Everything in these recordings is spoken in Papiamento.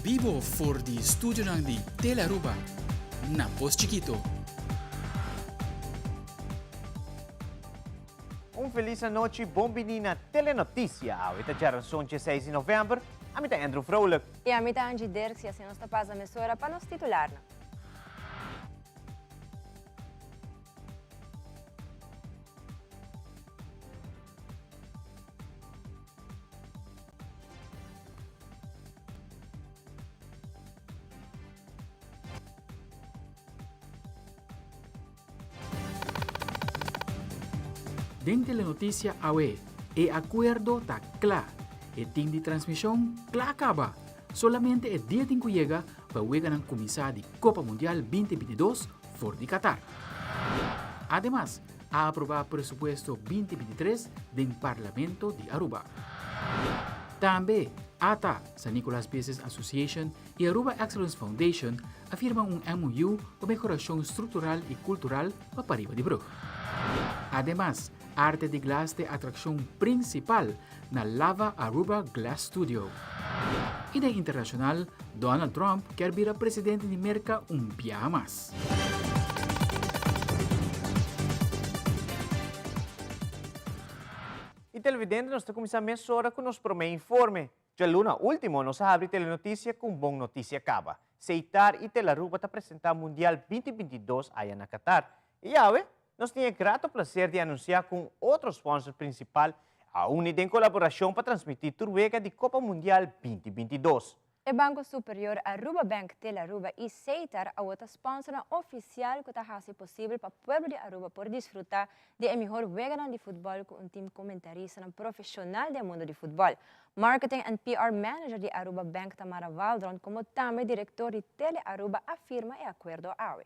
bibo for di studionan di Telearuba na Pos Chikito. Un felis anochi, bon bini na Telenoticia. Awe ta djaranson djeseis di november. Ami ta Andrew Vrolijk. I ami ta Angie Dirks i asina nos ta pasa mesora pa nos titularnan. Den Telenoticia awe, e acuerdo ta cla. E team di transmision cla caba. Solamente e dia tin cu yega pa e weganan cuminsa di Copa Mundial 2022 for di Qatar. Ademas, a aproba presupuesto 2023 den Parlamento di Aruba. Tambe, ata, San Nicolas Business Association y Aruba Excellence Foundation a firma un MOU pa mehoracion structural y cultural pa pariba di brug. Ademas, arte di glas t'e atraccion principal na Lava Aruba Glass Studio. Y den internacional, Donald Trump kier bira presidente di Merca un biaha mas. Y televidente nos ta cuminsa mesora cu nos prome informe. Djaluna ultimo nos a habri Telenoticia cu un bon noticia caba. Seitar y Telaruba ta presenta Mundial 2022 aya na Qatar. Y awe nos tin e grato placer di anuncia cu un otro sponsor principal a uni den colaboracion pa transmiti tur wega di Copa Mundial 2022. E Banco Superior Aruba Bank Telaruba y Seitar awo ta sponsornan oficial cu ta haci posibel pa pueblo di Aruba por disfruta di e mihor weganan di futbol cu un team comentaristanan profesional den mundo di futbol. Marketing and PR Manager di Aruba Bank Tamara Waldron como tambe director di Tele Aruba a firma e acuerdo awe.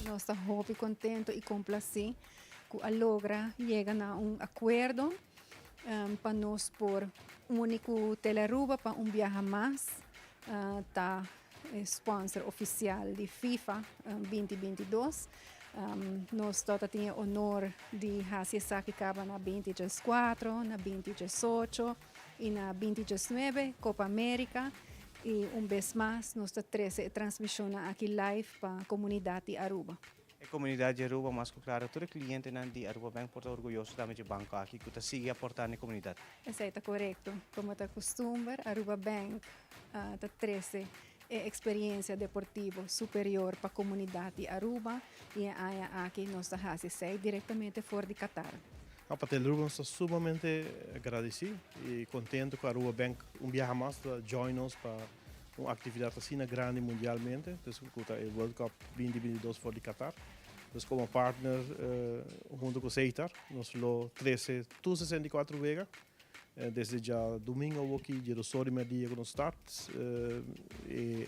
Nos ta hopi contento y complaci cu a logra yega na un acuerdo pa nos por uni cu Telearuba pa un biaha mas ta sponsor oficial di FIFA 2022. Nos tabata tin e honor di haci esaki caba na 2014, na 2018 y na 2019 Copa America y un bes mas nos ta trece e transmisionnan aki live pa comunidad di Aruba. E comunidad di Aruba mas cu claro tur e clientenan di Aruba Bank por ta orguyoso tambe dje banco aki cu ta sigui aporta na e comunidad. Esey ta corecto. Como ta custumber Aruba Bank ta trece e experiencia deportivo superior pa comunidad di Aruba y e aña aki nos ta haci esey directamente for di Qatar. Pa Telearuba nos ta sumamente agradeci y contento cu Aruba Bank un biaha mas ta join nos pa un actividad asina grandi mundialmente, dus cu ta e World Cup 2022 for di Qatar. Dus como partner hunto cu Seitar nos lo trece tur 64 wega desde djadomingo awoki djedos or di merdia cu nos start. E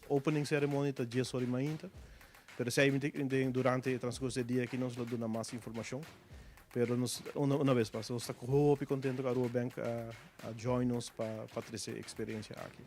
opening ceremony ta djes or di mainta, pero esey durante e transcurso di e dia aki nos lo duna mas informacion. Pero nos una bes mas nos ta hopi contento cu Aruba Bank a join nos pa trece e experiencia aki.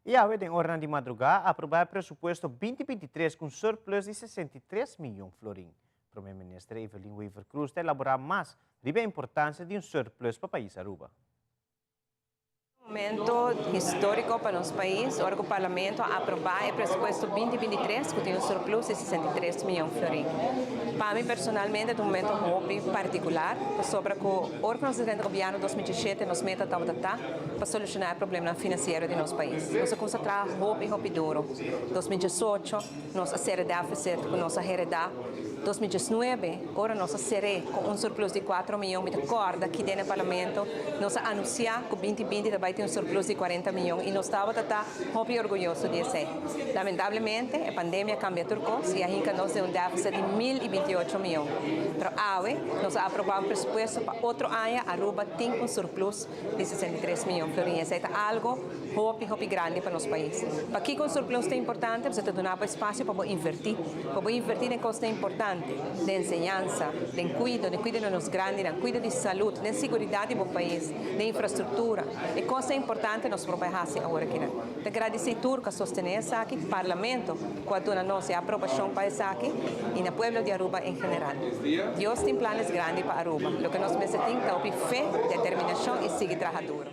I awe den oranan di madrugá a aprobá e presupuesto 2023 ku un surplus di 63 miyon florin. Prome Minister Evelyn Wever-Croes ta elaborá mas riba e importansia di un surplus pa pais Aruba. Momento historico pa nos pais, ora cu Parlamento a aproba e presupuesto 2023 cu tin un surplus di 63 miyon florin. Pa mi personalmente ta un momento hopi particular, pasobra cu ora cu nos a drenta gobierno 2017 nos meta tabata ta pa soluciona e problemanan financiero di nos pais. Nos a cuminsa traha hopi hopi duro. 2018 nos a cera deficit cu nos a hereda. 2019 ora nos a cer'e cu un surplus di 4 miyon, mi ta corda aki den e Parlamento nos a anuncia cu 2020 ta bay tin un surplus di 40 miyon y nos tabata ta hopi orguyoso di esey. Lamentablemente e pandemia a cambia tur cos y a hinca nos den un deficit di 1028 miyon. Pero awe nos a aproba un presupuesto pa otro aña Aruba tin un surplus di 63 miyon florin. Esey ta algo hopi hopi grandi pa nos pais. Pakico un surplus ta importante? Pasobra ta duna bo espacio pa bo inverti, pa bo inverti den cosnan importante, den enseñansa, den cuido, den cuido di nos grandinan, cuido di salud, den siguridad di bo pais, den infrastructura. E cosnan importante nos por bay haci awor akinan. Ta gradici tur cu a sostene esaki, Parlamento cu a duna nos e aprobacion pa esaki y na pueblo di Aruba en general. Dios tin planes grandi pa Aruba. Loke nos mester tin ta hopi fe, determinacion y sigui traha duro.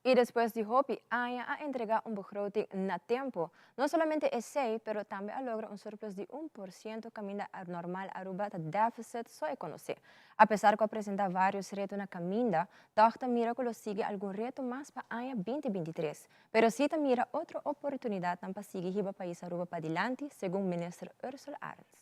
Y despues di hopi aña a entrega un begroting na tempo. No solamente esey, pero tambe a logra un surplus di 1% caminda normal Aruba ta deficit so e conoce. A pesar cu a presenta varios reto na caminda, toch ta mira cu lo sigui algun reto mas pa aña 2023. Pero si ta mira otro oportunidadnan pa sigui hiba pais Aruba padilanti, segun Minister Ursula Arends.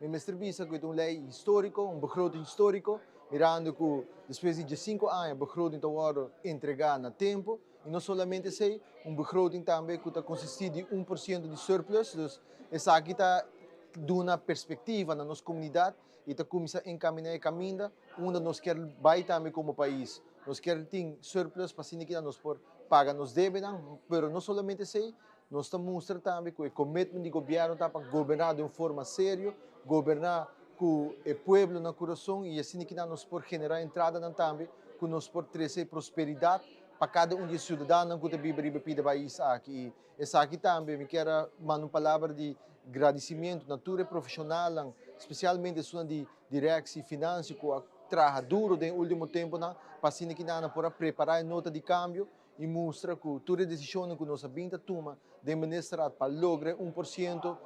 Mi mester bisa cu e ta un ley historico, un begroting historico, mirando cu despues di 15 aña begroting ta wordo entrega na tempo y no solamente esey, un begroting tambe cu ta consisti di 1% di surplus, dus esaki ta duna perspectiva na nos comunidad y ta cuminsa encamina e caminda unda nos kier bay tambe como pais. Nos kier tin surplus pa asina nos por paga nos debenan, pero no solamente esey, nos ta mustra tambe cu e commitment di gobierno ta pa goberna di un forma serio, goberna cu e pueblo na curason y asina cu nos por genera entrada tambe, cu nos por trece prosperidad pa cada un di e ciudadanonan cu ta biba riba pida pais aki. Y esaki tambe, mi kier manda un palabra di gradicimento na tur profesional, especialmente esun di directie financiero cu a traha duro den ultimo tempo pa asina cu nan por prepara e nota di cambio y mustra cu tur e decision cu nos a bin tuma den ministerraad pa logra 1%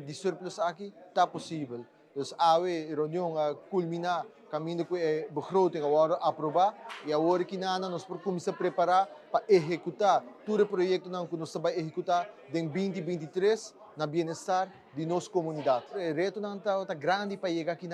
di surplus aki ta posibel. Dus awe reunion a culmina caminda cu e begroting awor aproba y awor cu nos por cuminsa prepara pa ehecuta tur e proyectonan cu nos ta bay ehecuta den 2023 na bienestar di nos comunidad. E retonan ta grandi pa yega aki,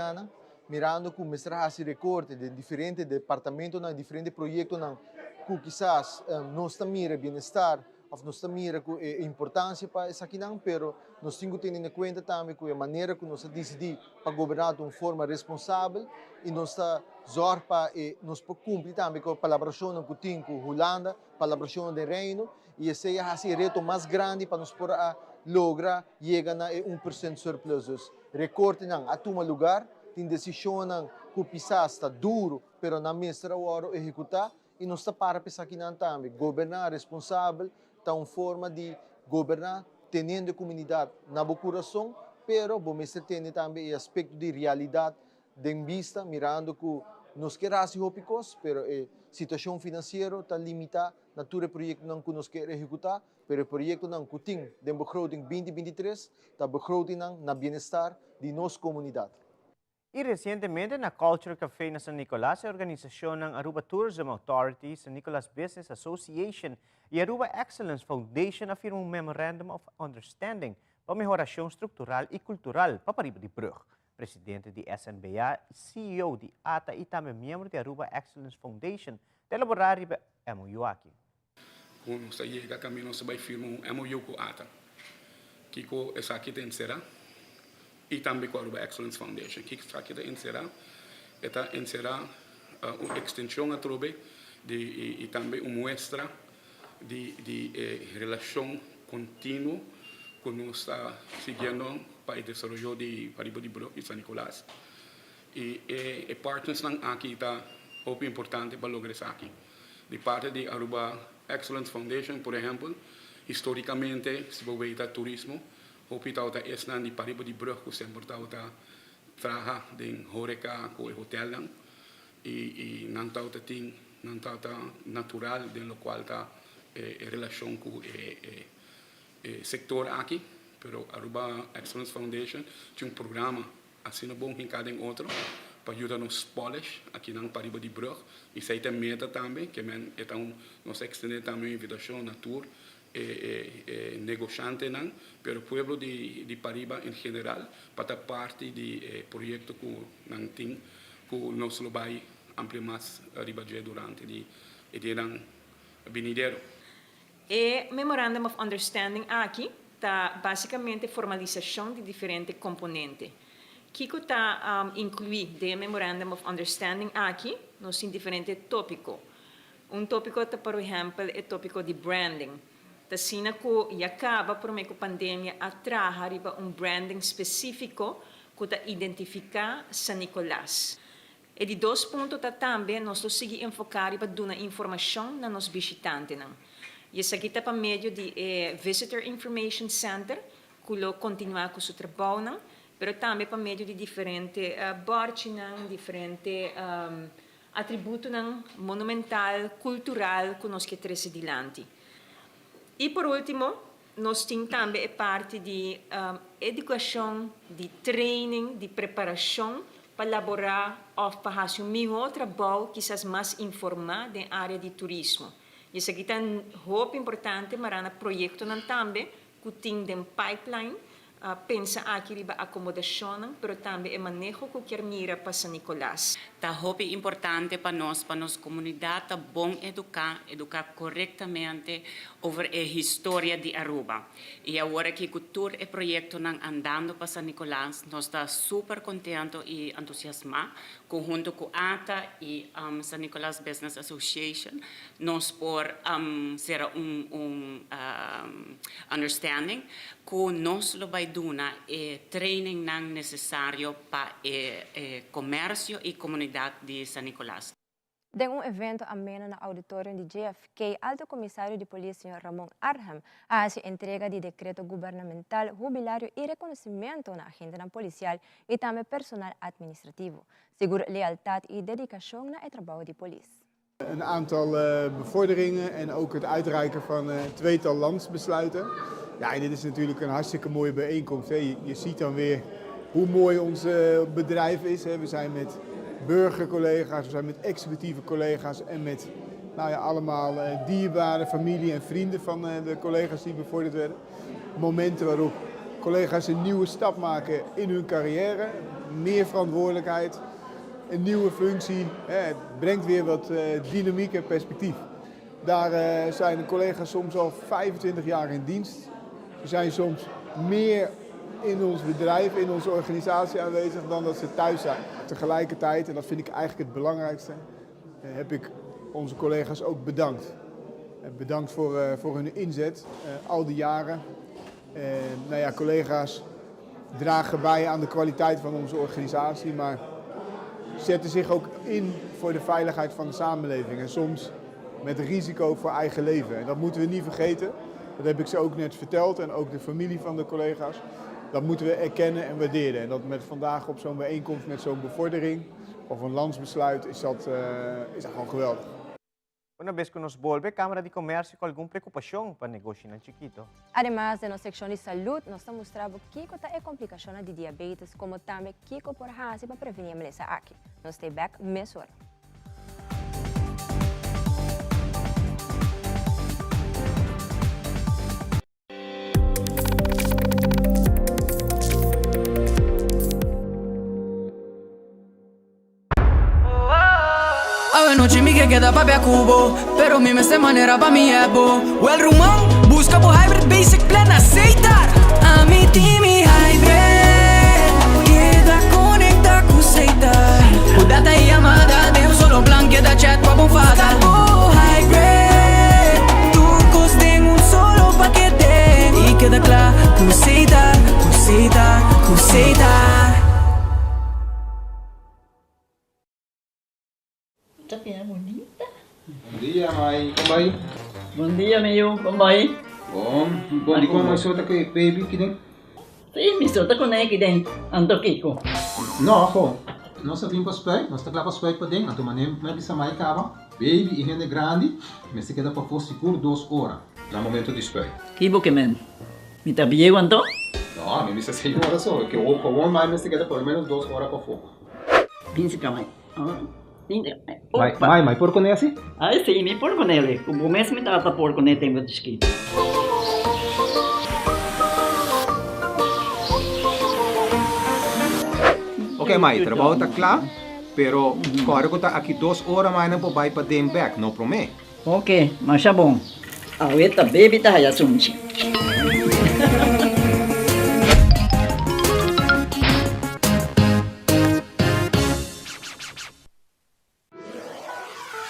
mirando cu mester haci recorte di diferente departamento, diferente proyectonan cu kisas nos ta mira bienestar of nos ta mira cu e importancia pa esakinan, pero nos tin cu tene na cuenta tambe cu e manera cu nos a dicidi pa goberna di un forma responsabel y nos ta zorg pa nos por cumpli tambe cu e palabracion cu tin cu Hulanda, palabracion di Reino, y esey ta e reto mas grandi pa nos por a logra yega na 1% surplus. Dus recortenan a tuma luga, tin decision cu kisas ta duro, pero nan mester awor ehecuta y nos ta para pensa aki tambe. Goberna responsabel ta un forma di goberna teniendo e comunidad na bo curason, pero bo mester tene tambe e aspecto di realidad den bista, mirando cu nos kier haci hopi cos, pero e situacion financiero ta limita na tur proyectonan cu nos kier ehecuta, pero e proyectonan cu tin den begroting 2023 ta begroting na bienestar di nos comunidad. Y recientemente na Culture Café na San Nicolas, e organisacion Aruba Tourism Authority, San Nicolas Business Association y Aruba Excellence Foundation a firma un Memorandum of Understanding pa mehoracion structural y cultural pa pariba di brug. Presidente di SNBA, CEO di ATA y tambe miembro di Aruba Excellence Foundation, ta elabora riba e MOU aki. Nos yega caminda nos bay firma un MOU cu ATA. Kico esaki ta encera y tambe cu Aruba Excellence Foundation. Kico esaki ta encera? Ta encera un extension atrobe di, y tambe un muestra di relacion continuo cu nos ta siguiendo pa e desaroyo di Pariba di Brug y San Nicolas. Y e partners aki ta hopi importante pa logra esaki. Di parti di Aruba Excellence Foundation, por ehempel, historicamente, si bo wak turismo, hopi ta esnan di Pariba di Brug cu semper ta traha den horeca cu hotelnan y nan ta tin. Nan ta ta natural den locual ta e relacion cu e e sector aki, pero Aruba Excellence Foundation tin un programa asina bon hinca den otro pa yuda nos polish akinan pariba di brug y esey ta e meta tambe ke men e ta un nos a extende tambe un invitacion na tur e e negoshantenan pero pueblo di di pariba en general pa ta parti di e proyecto cu nan tin cu nos lo bay amplia mas riba dje durante di e dianan binidero. E Memorandum of Understanding aki ta basicamente formalisacion di diferente componente. Kico ta inclui den e Memorandum of Understanding aki? Nos tin diferente topico. Un topico ta por ehempel e topico di branding. Ta asina cu ya caba prome cu pandemia a traha riba un branding specifico cu ta identifica San Nicolas. E di dos punto ta tambe nos lo sigui enfoká riba duna informashon na nos bishitantenan. I esaki ta pa medio di e Visitor Information Center ku lo kontinuá ku su trabounan, pero tambe pa medio di diferente bòrchinan, diferente atributonan monumental, kultural ku nos ke trese dilanti. I por último, nos tin tambe e parti di edukashon, di training, di preparashon pa laborá òf pa hasi un mihó trabou, kisas mas informá den área di turismo. I esaki ta hopi importante mará na proyektonan tambe ku tin den pipeline Pensa aki riba akomodashonnan, pero tambe e maneho ku kier mira pa San Nicolas. Ta hopi importante pa nos pa nos comunidad ta bon educa, educa corectamente over e historia di Aruba. Y awor aki cu tur e proyectonan andando pa San Nicolas, nos ta super contento y entusiasma cu hunto cu ata y San Nicolas Business Association nos por cera un un understanding cu nos lo bay duna e trainingnan necesario pa e comercio y comunidad di San Nicolas. Den un evento ameno na auditorium di JFK, Alto Comisario di Polis señor Ramon Arnhem a haci entrega di decreto gubernamental, hubilario y reconocimento na agentenan policial y tambe personal administrativo. Sigur lealtad y dedicacion na e trabao di polis. Een aantal bevorderingen en ook het uitreiken van een tweetal landsbesluiten. Ja, en dit is natuurlijk een hartstikke mooie bijeenkomst. Hè. Je, je ziet dan weer hoe mooi ons bedrijf is. Hè. We zijn met burgercollega's, we zijn met executieve collega's en met nou ja, allemaal dierbare familie en vrienden van de collega's die bevorderd werden. Momenten waarop collega's een nieuwe stap maken in hun carrière, meer verantwoordelijkheid, een nieuwe functie. Het brengt weer wat dynamiek en perspectief. Daar zijn de collega's soms al 25 jaar in dienst. Ze zijn soms meer in ons bedrijf, in onze organisatie aanwezig dan dat ze thuis zijn. Tegelijkertijd, en dat vind ik eigenlijk het belangrijkste, heb ik onze collega's ook bedankt. Bedankt voor, voor hun inzet al die jaren. Nou ja, collega's dragen bij aan de kwaliteit van onze organisatie, maar zetten zich ook in voor de veiligheid van de samenleving. En soms met risico voor eigen leven. En dat moeten we niet vergeten. Dat heb ik ze ook net verteld en ook de familie van de collega's. Dat moeten we erkennen en waarderen. En dat met vandaag op zo'n bijeenkomst met zo'n bevordering of een landsbesluit is dat, is dat gewoon geweldig. Una bes ku nos bolbe Kamara di Komersio ku algun preokupashon pa negoshinan chikito. Ademas, den nos sekshon di salud nos ta mustra bo kiko ta e komplikashonnan di diabetes komo tambe kiko por hasi pa preveni e malesa aki. Nos stay bek mesora. Awe nochi mi ke keda papia ku bo Pero mi mester manera pa mi hep bo Wel ruman, buska bo hybrid basic plan na Setar Ami tin mi hybrid Keda konekta ku Setar Ku data i yamada den un solo plan Keda chat pa bo fada Buska bo hybrid Tur kos den un solo pakete I keda kla ku Setar, ku Setar, ku Setar. Ta bira bunita. Bon dia mai, kon bai? Bon dia mi yu, kon bai? Bon, bon di kon mai so ta ku e baby kiden? Si, mi so ta ku ne kiden, anto kiko? No, ho, nos a bin pa spuit, nos ta kla pa spuit paden, anto manera mi a bisa mai kaba. Baby i hende grandi mester keda pafó sigur dos ora na momento di spuit. Ki bo ke men? Mi ta bieu anto? No, mi bisa señora so, ke gewoon mai mester keda por lo menos dos ora pafó. Bin si ka mai. Mai, mai, mai por kuné asi? Ai si, mi por kuné. Ku bo mes mi tata por kuné tempu di chikito. Ok mai, trabou ta kla, pero kòrda ku ta aki dos ora mai nan por bai paden bèk, no promé. Ok, masha bon. Awe ta baby ta haya sunchi.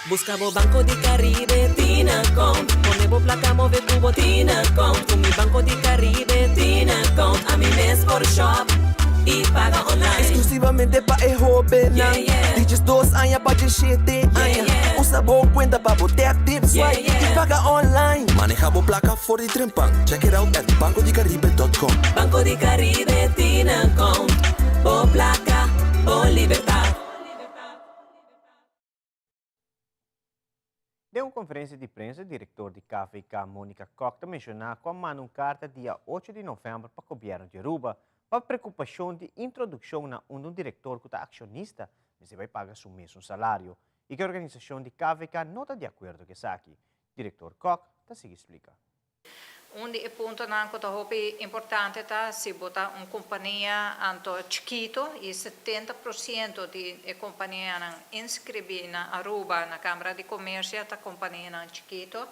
Busca bo Banco di Caribe tin account Pone bo placa move cu bo tin account Cu mi Banco di Caribe tin account Ami mes por shop y paga online Exclusivamente pa e hobennan Di 12 aña pa 17 aña Usa bo cuenta pa bo tap, tip, swipe y paga online Maneha bo placa for di trempan Check it out at bancodicaribe.com Banco di Caribe tin account Bo placa, bo libertad. Den un konferensia di prensa, direktor di KVK Monica Kok ta menshoná ku a manda un karta dia ocho di novèmber pa gobièrnu di Aruba pa preokupashon di introdukshon na unda un direktor ku ta akshonista mester bai paga su mesun salario i ku e organisashon di KVK no ta di akuerdo ku esaki. Direktor Kok ta sigui splika. Un di e puntonan ku ta hopi importante ta si bo ta un kompania anto chikito i 70 por siento di e kompanianan inskribí na Aruba na Kamara di Komersio ta kompanianan chikito,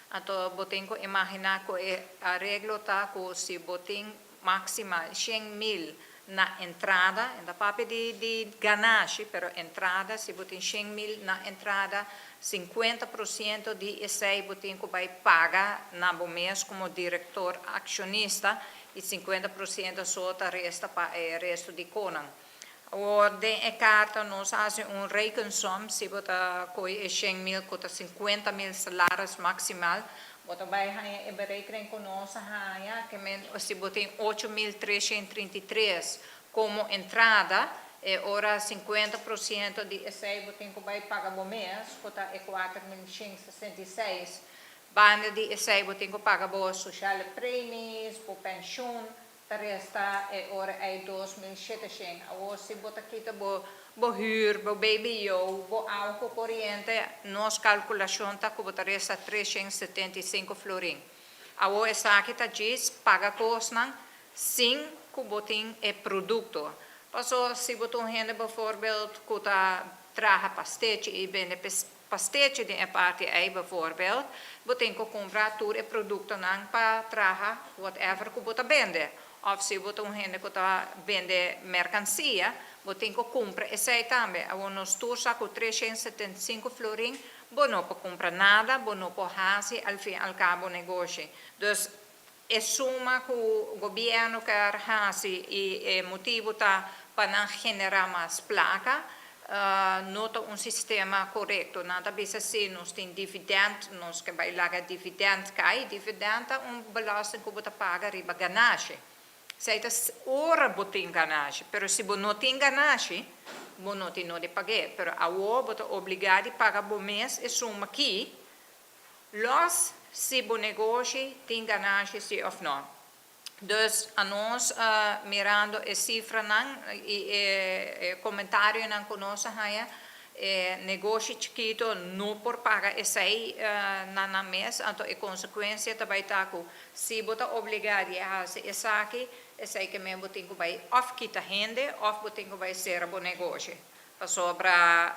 anto bo tin ku imaginá ku e areglo ta ku si bo tin maksimal 100.000 na entrada, e ta papia di di ganashi, pero entrada, si bo tin 100.000 na entrada, 50% di esei bo tin ku bai paga na bo mes komo direktor akshonista i 50% so ta resta pa e resto di konan. Awor den e karta nos a hasi un rekensom, si bo ta kohe e 100.000 ku ta 50.000 salaris maksimal, Bo ta bai haña e berekening ku nos a haña, ke men si bo tin 8333 komo entrada, e ora 50% di esei bo tin ku bai paga bo mes, ku ta e 4166. Banda di esei bo tin ku paga bo sociale premies, bo penshun, Ta resta e ora ei 2700. Awor si bo ta kita bo bo huur, bo BBO, bo awa ku koriente, nos kalkulashon ta ku bo ta resta 375 florin. Awor esaki ta djis paga kosnan sin ku bo tin e produkto. Paso si bo ta un hende bijvoorbeeld ku ta traha pastechi i bende Pastechi den e parti ei bijvoorbeeld, bo tin ku kumpra tur e produktonan pa traha whatever ku bo ta bende. Òf si bo ta un hende ku ta bende merkansia, bo tin ku kumpra esei tambe. Awor nos tur sa ku 375 florin bo no por kumpra nada, bo no por hasi al fin al kabo negoshi. Dus e suma ku gobièrnu ker hasi i e motibu ta pa nan generá mas plaka, no ta un sistema korekto. Nan ta bisa si nos tin dividènt, nos ke bai laga dividènt kai. Dividènt ta un belasting ku bo ta paga riba ganashi. Esei ta ora bo tin ganashi, pero si bo no tin ganashi, bo no tin no di pag'é. Pero awor bo ta obligá di paga bo mes e suma aki Los si bo negoshi tin ganashi si of no. Dus anos mirando e cifranan y e comentarionan cu nos a haya, e negoshi chikito no por paga esey na nan mes, anto e consecuencia ta bay ta cu si bo ta obliga di haci esaki, esey ke men bo tin cu bay of kita hende of bo tin cu bay cera bo negoshi. Pasobra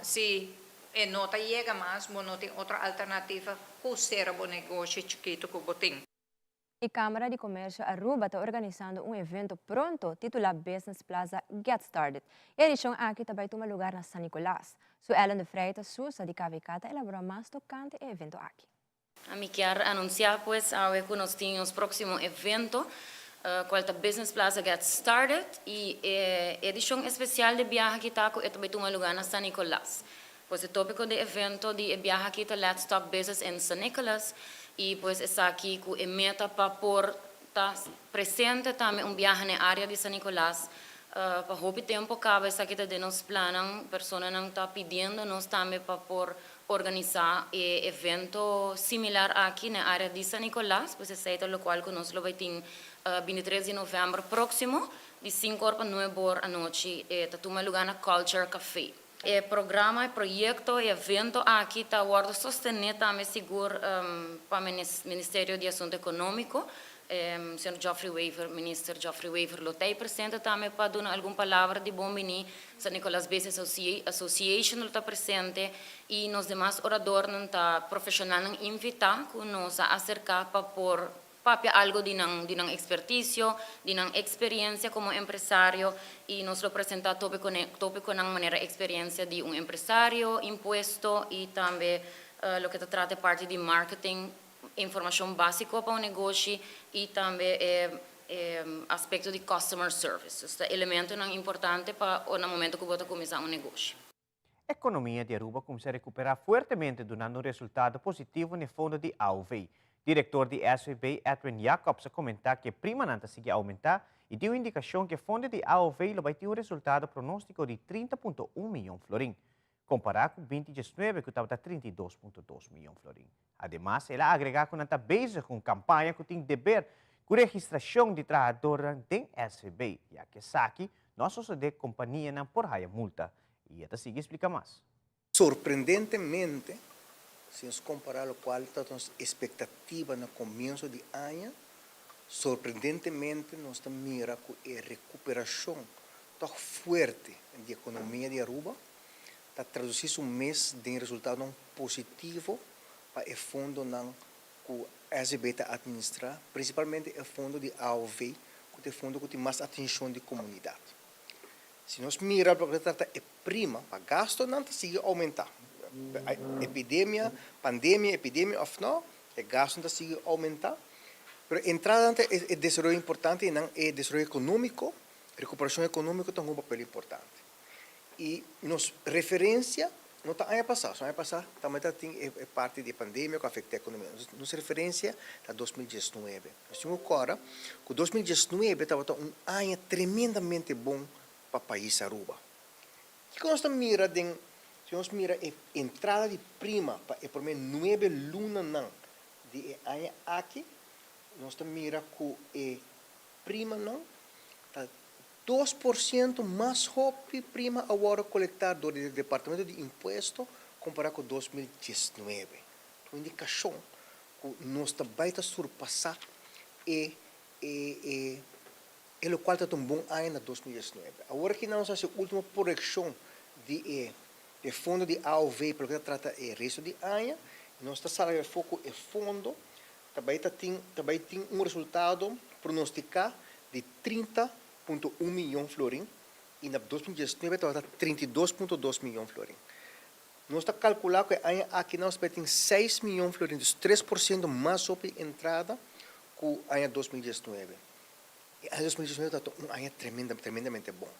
si E no ta yega mas, bo no tin otro alternativa ku sera bo negoshi chikitu ku bo tin. E Camara di Comercio Aruba ta organisando un evento pronto titula Business Plaza Get Started. E edicion aki ta bay tuma lugar na San Nicolas. Su Ellen de Freitas Sousa di KVK ta elabora mas tocante e evento aki. Mi kier anuncia pues awe cu nos tin nos proximo evento cual ta Business Plaza Get Started y e edicion especial di biaha aki ta cu e ta bay tuma lugar na San Nicolas. Pues e topico di evento di e biaha aki ta Let's Talk Business in San Nicolas y pues esaki cu e meta pa por ta presente tambe un biaha na e area di San Nicolas pa hopi tempo caba esaki ta den nos plannan, personanan ta pidiendo nos tambe pa por. organisa e evento similar aki na e area di San Nicolas, pues esey ta locual cu nos lo bay tin 23 di november proximo di 5 or pa 9 or anochi e ta tuma lugar na Culture Café. E programa, e proyecto, e evento aki ta wordo sostene tambe sigur pa Ministerio di Asunto Economico. Señor Geoffrey Wever, Minister Geoffrey Wever lo ta ei presente tambe pa duna algun palabra di bon bini. San Nicolas Business Association lo ta presente y nos demas oradornan ta profesionalnan invita cu nos a acerca pa por papia algo di nan di nan experticio, di nan experiencia como empresario y nos lo presenta topiconan manera experiencia di un empresario, impuesto y tambe loke ta trata e parti di marketing. Informacion basico pa un negoshi y tambe e aspecto di customer service. Dus ta elementonan importante pa na momento cu bo ta cuminsa un negoshi. Economia di Aruba cuminsa recupera fuertemente dunando un resultado positivo n'e fondo di AOV. Director di SVB, Edwin Jacobs a comenta cu e primanan ta sigui aumenta y tin un indicacion cu e fondo di AOV lo bay tin un resultado pronostico di 30.1 miyon florin. Kompará ku binti diesnuebe ku tabata 32.2 miyon florin. Ademas, el a agregá ku nan ta bezig ku un kampaña ku tin deber ku registrashon di trahadornan den SVB, ya ku esaki no a sosodé kompanianan por haya multa. I e ta sigui splika mas. Sorprendentemente, si nos kompará lokual ta nos espektativa na komienso di aña, sorprendentemente nos ta mira ku e rekuperashon tòg fuerte di ekonomia di Aruba ta tradusí su mes den resultadonan positivo pa e fondonan ku SVB ta administrá, prinsipalmente e fondo di AOV, ku ta e fondo ku tin mas atenshon di komunidat. Si nos mira loke ta trata e prima pa gastonan ta sigui oumentá. Epidemia, pandemia, epidemia òf nò, e gastonan ta sigui oumentá, pero entradanan ta e desaroyo importante i nan e desaroyo ekonómiko Recuperacion economico ta hunga un papel importante. Y nos referencia no ta aña pasa, so aña pasa tambe ta tin e parti di e pandemia cu afecta e economia. Nos referencia ta 2019. Nos tin cu corda cu 2019 tabata un aña tremendamente bon pa pais Aruba. Kico nos ta mira den, si nos mira e entrada di prima pa e prome nuebe lunanan di e aña aki, nos ta mira cu e Primanan ta 2% mas hopi prima a wòrdu kolektá dor di Departamento di Impuesto kompará ku 2019. Ta un indikashon ku nos ta bai ta surpasá e e e e lokual ta ta un bon aña na 2019. Awor aki nan nos a hasi e último proyekshon di e e fondo di AOV pa loke ta trata e resto di aña i nos ta sali afó ku e fondo Ta bai ta tin ta bai tin un resultado pronosticá di 30.1 miyon florin y na 2019 tabata 32.2 miyon florin. Nos ta calculá cu e aña aki nos ta bai tin 6 miyon florin, dus 3% mas hopi entrada cu aña 2019. E aña 2019 tabata un aña tremenda tremendamente bon.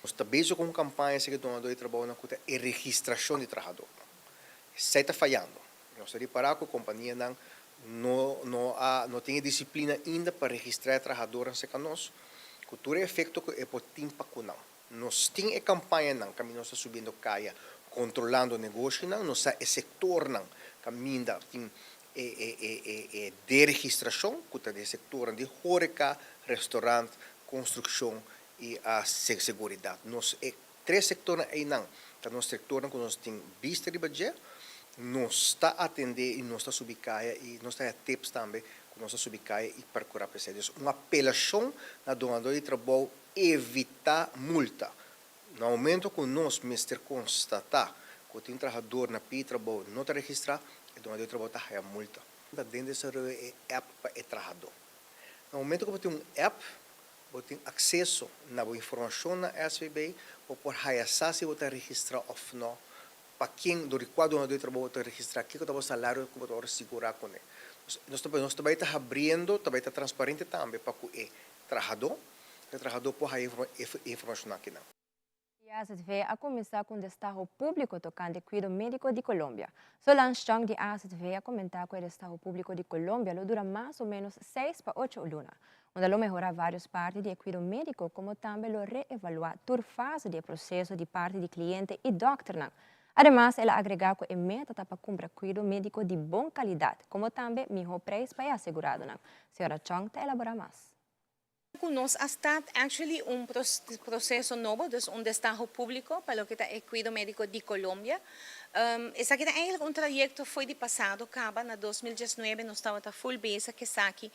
Nos ta bezig cu un campaña esaki dunador di trabounan cu ta e registracion di trahadornan. Esei ta fayando. Nos ta ripará ku kompanianan no no a no tin e disiplina ainda pa registrá e trahadornan serka nos, ku tur e efekto ku e por tin pa ku nan. Nos tin e kampañanan kaminda nos ta subiendo kaya kontrolando negoshonan, nos sa e sektornan kaminda tin e e e e e deregistrashon ku ta den sektornan di horeka, restorant, konstrukshon i a seguridat. Nos e Tres sektornan einan ta nos sektornan ku nos tin bista riba dje. Nos ta atendé i nos ta subi kaya i nos ta haña tips tambe ku nos ta subi kaya i perkurá pa esei. Dus un apelashon na donadó di trabou, evitá multa. Na momento ku nos mester konstatá ku tin trahador na pidi trabou no ta registrá, e donadó di trabou ta haña multa. Ta den desaroyo e app pa e trahadó. Na momento ku bo tin un app, Bo tin akseso na bo informashon na SVB, bo por haya sa si bo ta registrá òf nò, pa ken, dor di kua dunadó di trabou bo ta registrá, kiko ta bo salario ku bo ta wòrdu sigurá kuné. Nos ta nos ta bai ta habriendo, ta bai ta transparente tambe pa ku e trahadó, e trahadó por haya e informashon akinan. E AZV a kuminsá ku un destaho públiko tokante kuido médiko di Colombia. Solange Chong di AZV a komentá ku e destaho públiko di Colombia lo dura mas o ménos seis pa ocho luna, unda lo mehorá vários parti di e kuido médiko komo tambe lo reevaluá tur fase di e proseso di parti di kliente i dòkternan. Ademas, el a agregá ku e meta ta pa kumpra kuido médiko di bon kalidat, komo tambe mihó preis pa e aseguradonan. Señora Chong ta elaborá mas. Ku nos a start actually un proseso nobo, dus un destaho públiko pa loke ta e kuido médiko di Colombia. Esaki ta eigenlijk un trayekto fo'i di pasado kaba, na 2019 nos tabata full bezig ku esaki,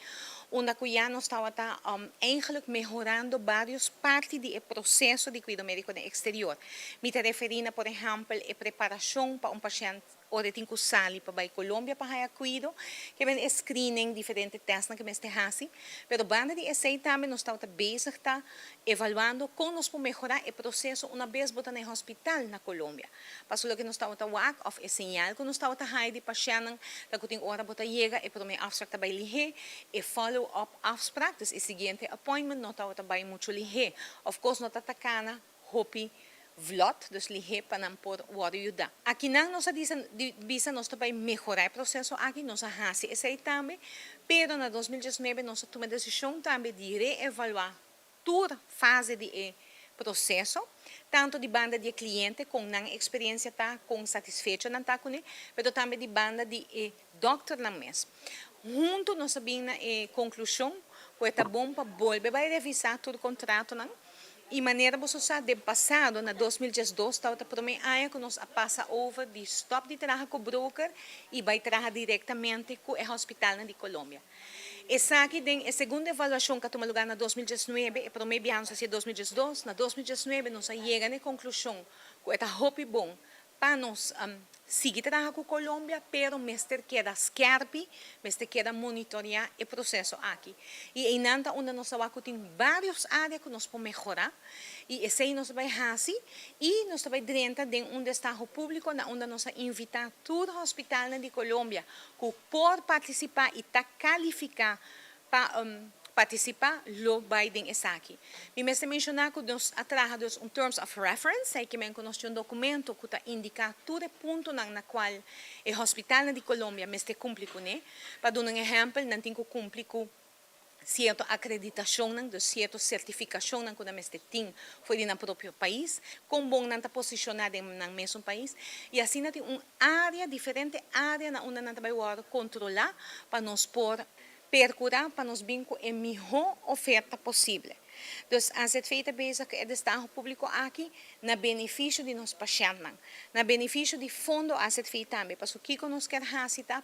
unda ku ya nos tabata eigenlijk mehorando varios parti di e proseso di kuido médiko den eksterior. Mi ta referí na por ehèmpel e preparashon pa un pashènt Ora e tin ku sali pa bai Colombia pa haya kuido, ke men e screening, diferente testnan ke mester hasi. Pero banda di esei tambe nos tabata bezig ta evaluando kon nos por mehorá e proseso una bes bo ta na e hospital na Colombia. Pasobra loke nos tabata wak òf e señal ku nos tabata haya di pashèntnan ta ku tin ora bo ta yega e promé afsprak ta bai lihé, e follow up afsprak, dus e siguiente appointment no tabata bai muchu lihé. Of kos no ta ta kana hopi vlot, dus lihé pa nan por wòrdu yudá. Akinan nos a bisa nos ta bai mehorá e proseso aki, nos a hasi esei tambe, pero na 2019 nos a tuma e desishon tambe di reevaluá tur fase di e proseso, tantu di banda di e kliente, kon nan eksperensia ta, kon satisfecho nan ta kuné, pero tambe di banda di e dòkternan mes. Huntu nos a bin na e konklushon ku e ta bon pa bolbe bai revisá tur kontratonan. I manera boso sa, den pasado, na 2012, tabata promé aña ku nos a pasa over di stòp di traha ku broker i bai traha direktamente ku e hospitalnan di Colombia. Esaki den e segundo evaluashon ku a tuma lugá na 2019, e promé biaha nos a hasi e 2012, na 2019 nos a yega na e konklushon ku e ta hopi bon Pa nos sigui traha ku Colombia, pero mester keda skèrpi, mester keda monitoreá e proseso aki. I einan ta unda nos ta wak ku tin vários área ku nos por mehorá, i esei nos ta bai hasi, i nos ta bai drenta den un destaho públiko na unda nos a invitá tur hospitalnan di Colombia ku por partisipá i ta kalifiká Pa partisipá lo bai den esaki. Mi mester menshoná ku nos a traha dus un Terms of Reference, esei ke men ku nos tin un dokumento ku ta indiká tur e puntonan na kual e hospitalnan di Colombia mester kumpli kuné. Pa duna un ehèmpel, nan tin ku kumpli ku sierto akreditashonnan, dus sierto sertifikashonnan ku nan mester tin for di nan propio pais, kon bon nan ta posishoná den nan mesun pais, i asina tin un área, diferente área na unda nan ta bai wòrdu kontrolá pa nos por Percura pa nos bin cu e miho oferta posible. Dus AZV ta bezig cu e destaho publico aki na beneficio di nos pashentnan, na beneficio di fondo AZV tambe, pasobra kico nos kier haci ta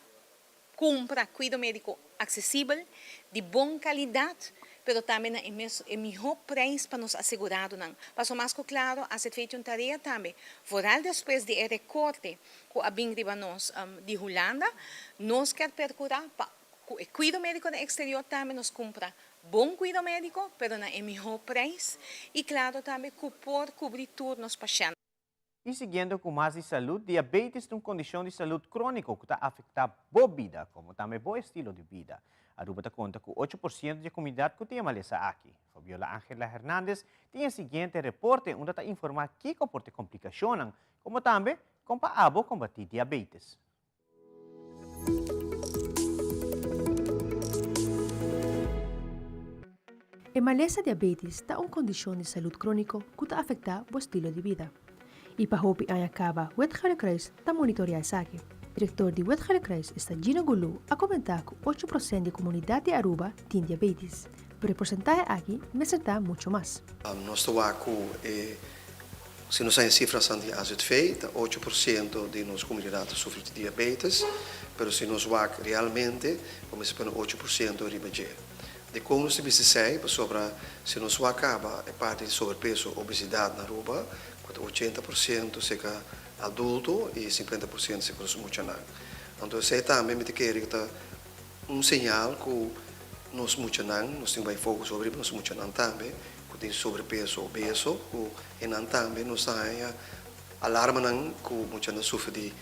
cumpra cuido medico accesibel, di bon calidad, pero tambe na e mes e miho prijs pa nos aseguradonan. Pasobra mas cu claro AZV tin un tarea tambe, vooral despues di e recorte cu a bin riba nos di Hulanda, nos kier percura pa Ku e kuido médiko den eksterior tambe nos kumpra bon kuido médiko, pero na e mihó preis i klaro tambe ku por kubri tur nos pashènt. I siguiendo ku mas di salud, diabetes ta un kondishon di salud króniko ku ta afektá bo bida komo tambe bo estilo di bida. Aruba ta konta ku 8% di e komunidat ku tin e malesa aki. Fabiola Angela Hernandez tin e siguiente reporte unda ta informá kiko por ta e komplikashonnan komo tambe kon pa abo kombatí diabetes. E malesa diabetes ta un kondishon di salud króniko ku ta afektá bo estilo di bida. I pa hopi aña kaba Wit Gele Kruis ta monitoriá esaki. Direktor di Wit Gele Kruis esta Gino Goulou a komentá ku ocho prosent di e komunidat di Aruba tin diabetes, pero e porsentahe aki mester ta muchu mas. Nos ta wak ku e Si nos haña sifrasan di AZV, ta 8% di nos komunidat ta sufri di diabetes, pero si nos wak realmente, bo mester pone 8% riba dje. Dikon nos ta bisa esei? Pasobra si nos wak kaba e parti di sobrepeso, obesidat na Aruba, ku ta 80% serka adulto i 50% serka nos muchanan. Anto esei tambe mi ta kere ku ta un señal ku nos muchanan, nos tin bai focus hopi riba nos muchanan tambe, ku tin sobrepeso, obeso, ku enan tambe nos ta haña alarmanan ku muchanan sufri di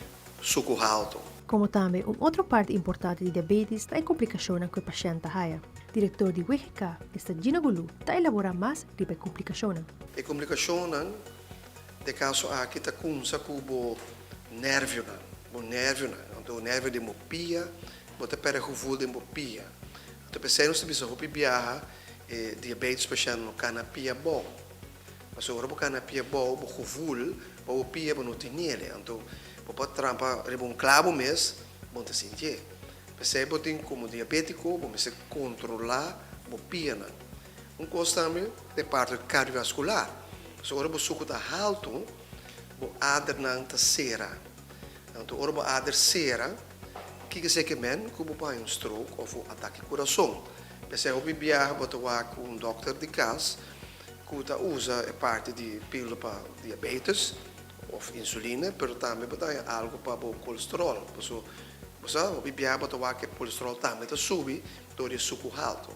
suku haltu. Komo tambe un otro parti importante di diabetes ta e komplikashonnan ku e pashènt ta haya. Direktor di WGK, esta Gina Goulou, ta elaborá mas riba e komplikashonnan. E komplikashonnan den kaso aki ta kumsa ku bo nervionan, bo nervionan, anto nervio den bo pia, Bo ta perde gevoel den bo pia. Anto p'esei nos ta bisa hopi biaha e diabetes pashent no kana pia bon. Pasobra ora bo kana pia bou, bo gevoel pa bo pia bo no tinele. Anto bo por trampa riba un klabo mes, bo no ta sintié. P'esei bo tin komo diabétiko bo mester kontrolá bo pianan. Un kos tambe ta e parti kardiovaskular. Pasobra ora bo suku ta haltu, bo adernan ta sera. Anto ora bo ader sera, kiko esei ke men? Ku bo por haña un stroke òf un atake kurason. P'esei hopi biaha bo ta wak ku un dòkter di kas ku ta usa e parti di pildo pa diabetes òf insuline, pero tambe bo ta haña algu pa bo kolesteròl. Pasobra bo sa hopi biaha bo ta wak e kolesteròl tambe ta subi dor di e suku haltu.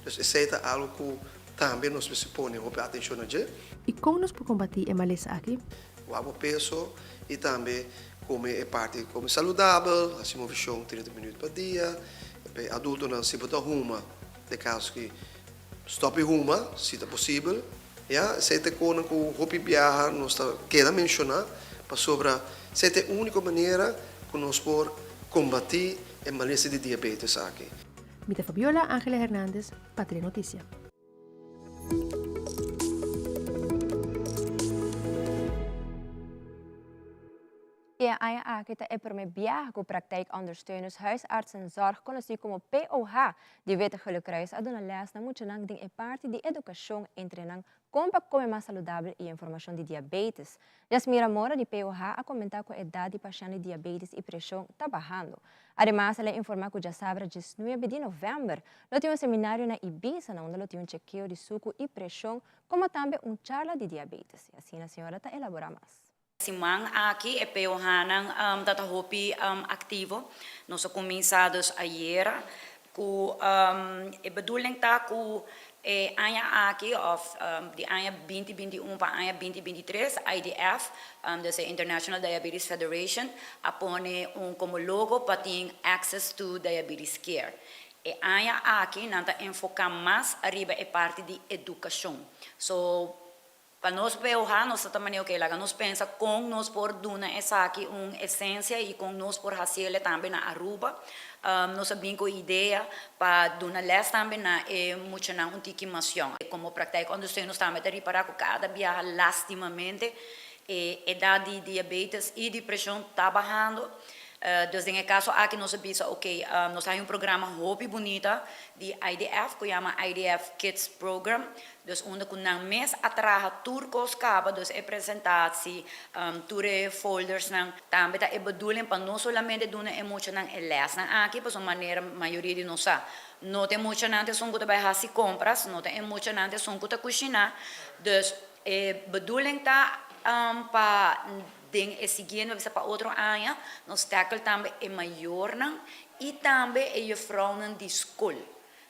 Dus esei ta algu ku tambe nos mester pone hopi atenshon na dje. I kon nos por kombatí e malesa aki? Wak bo peso i tambe kome e parti kome saludabel, hasi movishon 30 minüt pa dia. Pa e adultonan si bo ta huma, den kaso ki stòp di huma si ta posibel. Ya, esei ta e konan ku hopi biaha nos ta keda menshoná pasobra esei ta e úniko manera ku nos por kombatí e malesa di diabetes aki. Mi ta Fabiola Angela Hernandez pa Telenoticia. E aña aki ta e prome biaha ku Praktijk Ondersteuners Huisartsenzorg, konosí komo POH, di Witte Gele Kruis a duna lès na muchanan den e parti di edukashon entre nan kon pa kome mas saludabel i informashon di diabetes. Jasmira Mora di POH a komentá ku edat di pashènt di diabetes i preshon ta bahando. Ademas el a informá ku djasabra diesnuebe di novèmber lo tin un seminario na Ibiza na unda lo tin un chekeo di suku i preshon komo tambe un charla di diabetes. I asina señora ta elaborá mas. Siman aki e POH-nan ta ta hopi aktivo. Nos a kuminsá dus ayera ku e bedoeling ta ku e aña aki òf di aña binti 21 pa aña binti 23 IDF, dus e International Diabetes Federation, a pone un komo logo pa tin access to diabetes care. E aña aki nan ta enfoká mas ariba e parti di edukashon. So Pa nos POH nos ta ta manera ok laga nos pensa con nos por duna esaki un esencia y con nos por haciele tambe na Aruba. Nos a bin cu idea pa duna les tambe na e muchanan un tiki mas yong. Como praktijk ondersteuners tambe ta ripara cu cada biaha lastimamente e edad di diabetes y di presion ta bahando. Dus den e caso aki nos a bisa ok nos ta hay un programa hopi bunita di IDF cu yama IDF Kids Program. Dus unda ku nan mes a traha tur kos kaba, dus e presentatie, tur e foldersnan. Tambe ta e bedoeling pa no solamente duna e muchanan e lèsnan aki, pasobra manera mayoria di nos sa, no ta e muchanan ta esun ku ta bai hasi kompras, no ta e muchanan ta esun ku ta kushiná. Dus e bedoeling ta pa den e siguiente, bisa pa otro aña, nos tackle tambe e mayornan i tambe e jufrounan di skol.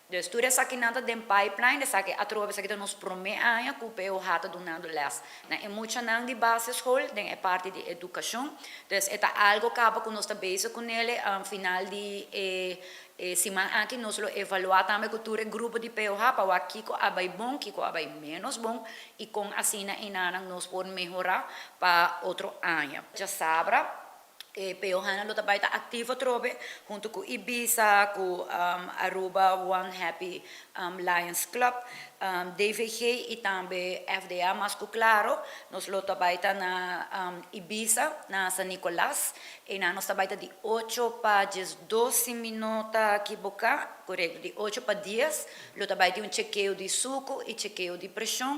Dus tur esakinan ta den pipeline, esaki atrobe esaki ta nos prome aña ku POH ta dunando les na e muchanan di basisschool den e parti di edukashon. Dus e ta algo kaba ku nos ta bezig kunele, final di e siman aki nos lo evaluá tambe ku tur e grupo di POH pa wak kiko a bai bon, kiko a bai ménos bon i kon asina enanan nos por mehorá pa otro aña. Djasabra E POHnan lo ta bai ta aktivo atrobe hunto ku Ibisa, ku Aruba One Happy Lions Club, DVG i tambe FDA mas ku klaro. Nos lo ta bai ta na Ibisa, na San Nicolas. Einan nos ta bai ta di ocho pa diesdos si mi no ta kiboká, korekto, di ocho pa dies lo ta bai tin un chekeo di suku i chekeo di preshon.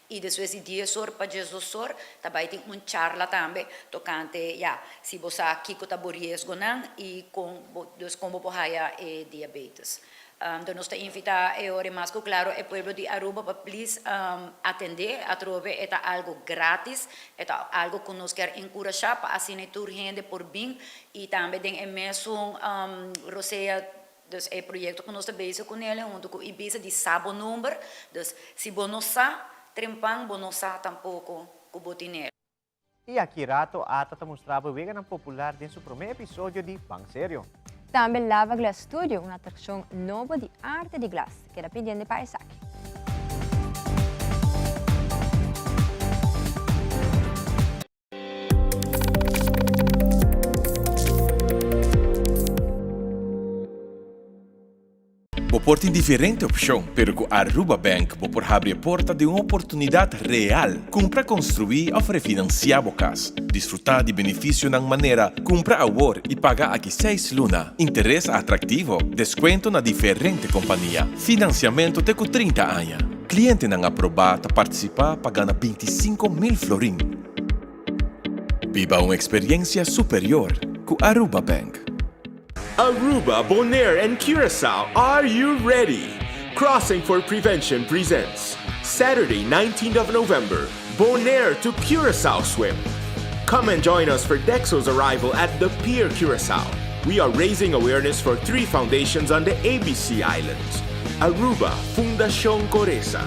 I despues di dies or pa diesdos or ta bai tin un charla tambe tokante ya si bo sa kiko ta bo riesgonan i kon bo dus kon bo por haya e diabetes. Enton nos ta invita e ora mas ku klaro e pueblo di Aruba pa plis atende atrobe e ta algo gratis e ta algo ku nos kier enkurashá pa asina tur hende por bin i tambe den e mesun rosea Dus e proyecto cu nos ta bezig cu nele hunto cu Ibiza di sa bo number, dus si bo no sa trempan bo no sa tampoco cu bo tinel. I aki rato Ata ta mustra bo e weganan popular den su promé episodio di Ban Serio. Tambe Lava Glass Studio, un atraccion nobo di arte di glas. Keda pendiente pa esaki. Bo. por tin diferente opcion, pero cu Aruba Bank bo por habri e porta di un oportunidad real. Cumpra construi of refinancia bo cas. Disfruta di beneficionan manera cumpra awor y paga aki seis luna, interes atractivo, descuento na diferente compania, financiamento te cu 30 aña. Clientenan aproba ta participa pa gana 25,000 florin. Biba un experiencia superior cu Aruba Bank. Aruba, Bonaire and Curacao, are you ready? Crossing for Prevention presents Saturday, 19th of November, Bonaire to Curacao Swim. Come and join us for Dexo's arrival at the Pier Curacao. We are raising awareness for three foundations on the ABC Islands. Aruba, Fundación Coresa.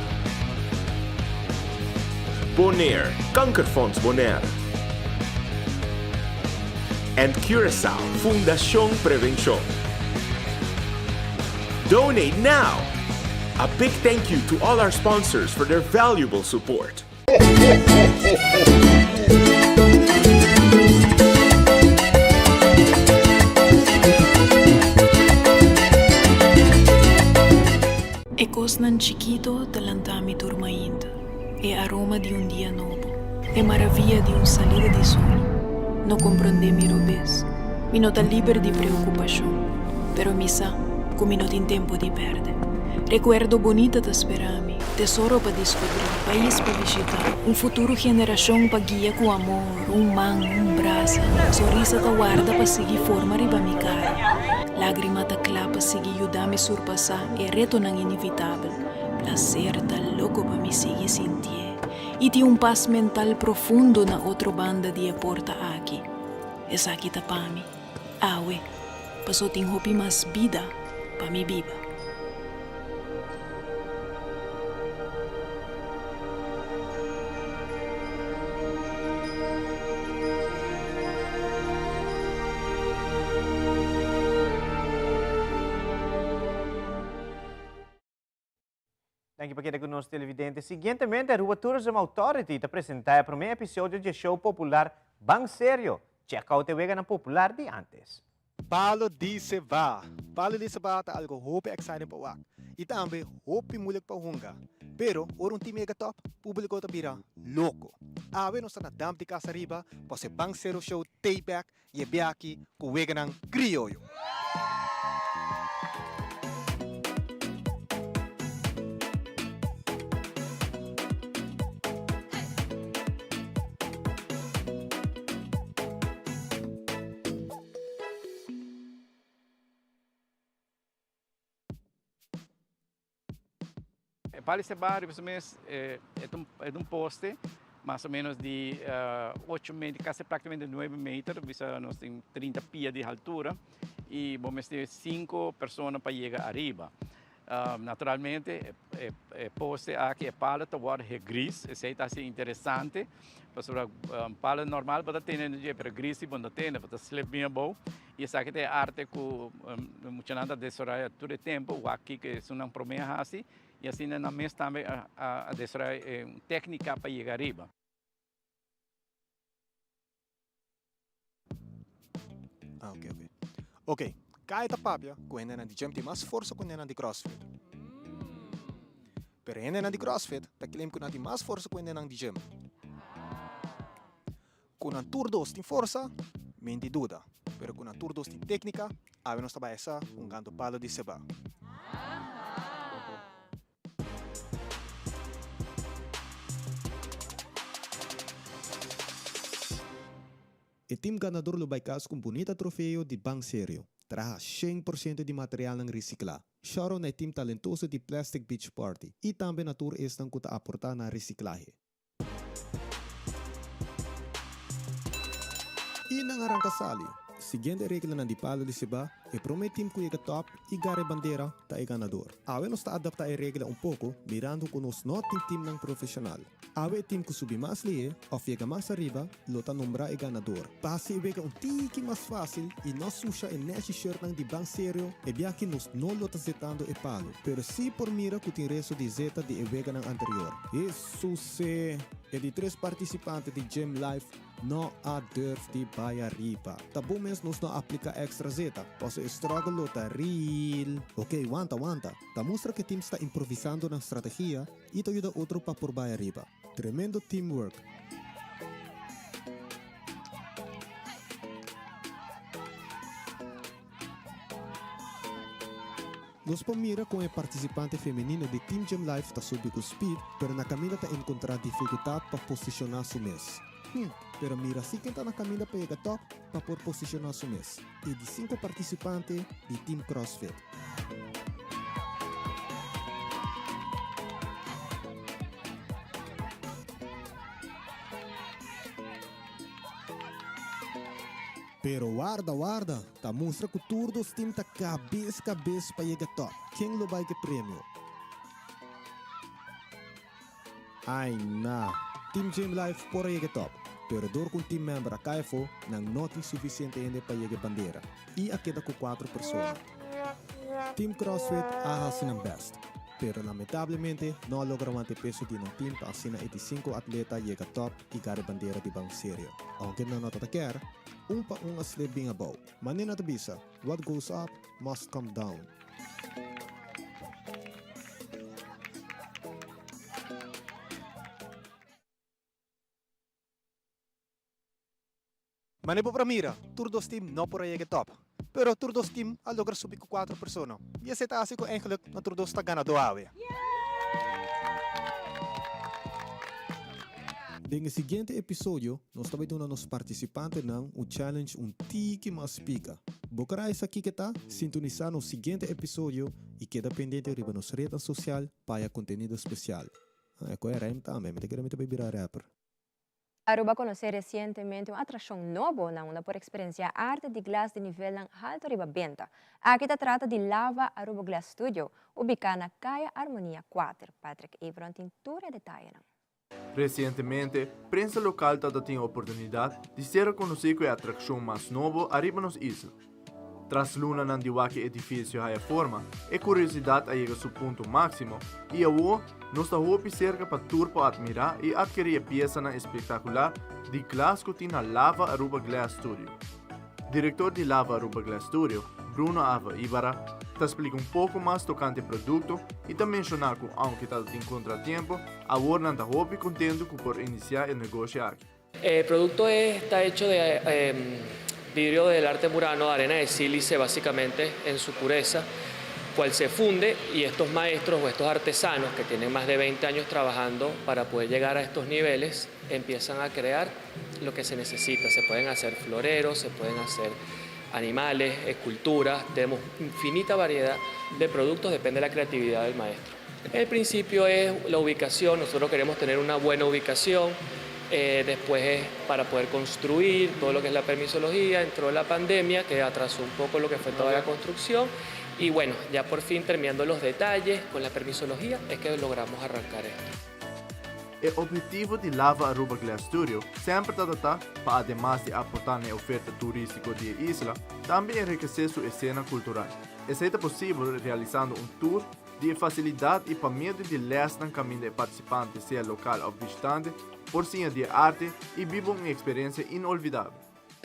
Bonaire, Kankerfonds Bonaire. And Curacao, Fundación Prevención. Donate now! A big thank you to all our sponsors for their valuable support. E cosnan chikito ta lanta mi tur mainta, e aroma di un dia nobo, e maravia di un salida di sol. No comprende mi robes, mi no ta liber di preocupacion, pero mi sa cu mi no tin tempo di perde. Recuerdo bonita ta spera mi, tesoro pa descubri, pais pa bishita, un futuro generacion pa guia cu amor, un man, un brasa, sonrisa ta warda pa sigui forma riba mi cara, lagrima ta cla pa sigui yuda mi surpasa e retonan inevitabel, placer ta loco pa mi sigui sintié y tin un pas mental profundo na otro banda di e porta aki. Esaki ta pa mi, awe, paso tin hopi mas bida pa mi biba. Danki pa keda ku nos televidente. Siguientemente Aruba Tourism Authority ta presentá e promé episodio dje show popular Ban Serio. Check out e weganan popular di antes. Palo di Seba. Palo di Seba ta algo hopi exciting pa wak y tambe hopi moeilijk pa hunga. Pero ora un team yega top, publico ta bira loco. Awe nos ta na Dump di Cas Ariba pa se Ban Serio Show take back y e biaki cu weganan crioyo. E palo di ceba riba su mes e ta un poste mas o menos di ocho meter, casi practicamente nuebe meter, bisa nos tin 30 pia di haltura y bo mester cinco persona pa yega ariba. Naturalmente e poste aki, e palo ta wòrdu gris, esei ta hasi interesante, pasobra palo normal bo ta tene na dje, pero gris si bo no tene, bo ta slip bien abou, i esaki ta e arte ku muchanan ta desaroyá tur e tempu, wak kiko esunnan promé a hasi, i asina nan mes tambe a desaroyá e téknika pa yega ariba. Ah, ok, ok. Ok, Kai ta papia ku hendenan di gym tin mas forsa ku hendenan di CrossFit. Pero hendenan di CrossFit ta claim ku nan tin mas forsa ku hendenan di gym. Ku nan tur dos tin forsa, mi n di duda. Pero ku nan tur dos tin téknika, awe nos ta bai esa hungando palo di seba. E team ganador lo bai cas cu un bunita trofeo di Ban Serio, traha 100% di materialnan recicla. Shout out na e team talentoso di Plastic Beach Party y tambe na tur esnan cu ta aporta na reciclahe. Y nan a ranca sali. Siguiendo e reglanan di Palo di Seba, e prome team cu yega top y gara e bandera ta e ganador. Awe nos ta adapta e regla un poco mirando cu nos no tin teamnan profesional. Awe e team cu subi mas lihe of yega mas ariba lo ta nombra e ganador. Pa haci e wega un tiki mas facil y no susha e neshi shirtnan di Ban Serio, e biaha nos no lo ta zetando e palo, pero si por mira cu tin resto di zeta di e weganan anterior. Suse, e di tres participante di Gym Life no a durf di bai ariba. Ta bon mes nos no aplica extra zeta, paso. Paso e struggle lo ta real. Ok, wanta, wanta. Ta mustra cu e teams ta improvisando nan strategia y ta yuda otro pa por bay ariba. Tremendo teamwork. Nos por mira con e participante femenino di Team Gym Life ta subi cu speed, pero na caminda ta encontra dificultad pa posiciona su mes. Hm, pero mira si ken ta na caminda pa yega top pa por posiciona su mes, e di cinco participante di Team CrossFit. Pero warda, warda! Ta mustra cu tur dos team ta cabes cabes pa yega top. Ken lo bay cu e premio? Ay na! Team Gym Life por a yega top, pero dor cu un team member a cay afo, nan no tin suficiente hende pa yega e bandera y a keda cu cuatro persona. Team CrossFit a haci nan best, pero lamentablemente no a logra wanta e peso di nan team pa asina e di cinco atleta yega top y gara e bandera di ban serio. Aunke nan no ta ta kier, un pa un a slip bin abou. Manera ta bisa, what goes up must come down. Mane bo por a mira, tur dos team no por a yega e top. Pero tur dos team a logra subi cu cuatro persona. Y esey ta haci cu eigenlijk nan tur dos ta ganador awe. Den e siguiente episodio nos ta bai duna nos participantenan un challenge un tiki mas pica. Bo kera esaki ke ta? Sintonisa nos siguiente episodio y keda pendiente riba nos rednan social pa haya contenido especial. Ah, e koe rhyme tambe, mi ta kere mi ta bai bira rapper. Aruba conoce recientemente un atraccion nobo na unda por experiencia arte di glas di nivelnan halto riba benta. Aki ta trata di Lava Aruba Glass Studio, ubica na Caya Armonia kuater. Patrick Evron tin tur e detayenan. Recientemente, prensa local tata tin oportunidad di ser reconoci cu e atraccion mas nobo ariba nos isla. Tras lunanan di wak e edificio haya forma, e curiosidad a yega su punto maximo y awo nos ta hopi cerca pa tur por admira y adkeri e piesanan espectacular di glas cu tin na Lava Aruba Glass Studio. Director di Lava Aruba Glass Studio, Bruno Ava Ibarra, ta splica un poco mas tocante e producto y ta menciona cu aunke ta tin contratiempo, awor nan ta hopi contento cu por inicia e negoshi aki. E producto esta hecho de vidrio del arte murano, arena de sílice básicamente en su pureza, cual se funde y estos maestros o estos artesanos que tienen más de 20 años trabajando para poder llegar a estos niveles empiezan a crear lo que se necesita. Se pueden hacer floreros, se pueden hacer animales, esculturas, tenemos infinita variedad de productos, depende de la creatividad del maestro. El principio es la ubicación, nosotros queremos tener una buena ubicación, eh, después es para poder construir todo lo que es la permisología, entró la pandemia que atrasó un poco lo que fue toda la construcción y bueno, ya por fin terminando los detalles con la permisología es que logramos arrancar esto. E obhetivo di Lava Aruba Glass Studio semper tabata pa ademas di aporta na e oferta turistico di e isla, tambe enrikece su escena cultural. Esey ta posibel realisando un tour di e facilidad y pa medio di lesnan caminda e participante sea local of bishitante por siña di e arte y biba un experiencia inolvidabel.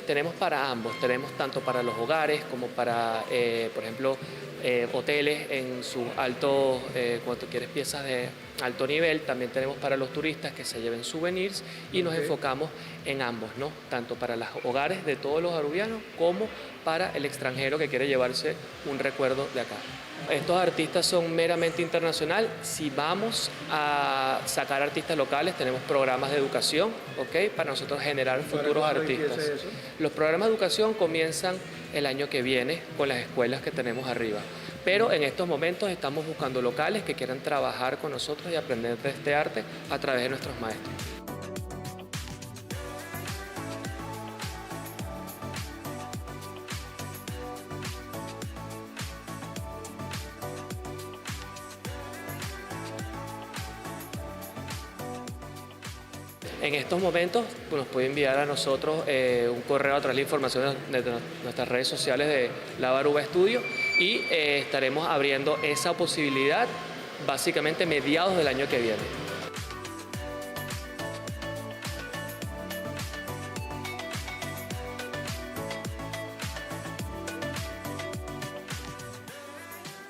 Tenemos para ambos, tenemos tanto para los hogares como para, eh, por ejemplo, eh, hoteles en sus altos, eh, cuando quieres piezas de alto nivel, también tenemos para los turistas que se lleven souvenirs y nos enfocamos en ambos, ¿no? Tanto para los hogares de todos los arubianos como para el extranjero que quiere llevarse un recuerdo de acá. Estos artistas son meramente internacional. Si vamos a sacar artistas locales, tenemos programas de educación, ¿ok? Para nosotros generar futuros artistas. Los programas de educación comienzan el año que viene con las escuelas que tenemos arriba. Pero en estos momentos estamos buscando locales que quieran trabajar con nosotros y aprender de este arte a través de nuestros maestros. En estos momentos nos puede enviar a nosotros eh, un correo a través de la información de nuestras redes sociales de La Baruba Estudio y eh, estaremos abriendo esa posibilidad básicamente mediados del año que viene.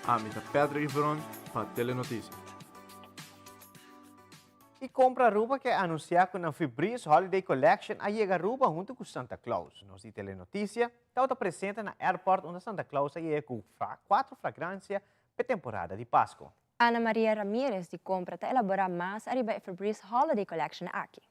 Ami ta Patrick Veron pa Telenoticia. Y Compra Aruba ke anuncia cu nan Febreze Holiday Collection a yega Aruba hunto cu Santa Claus. Nos di Telenoticia tabata presente na airport unda Santa Claus a yega cu cuatro fragrancia p'e temporada di Pasco. Ana Maria Ramirez di Compra ta elabora mas ariba e Febreze Holiday Collection aki.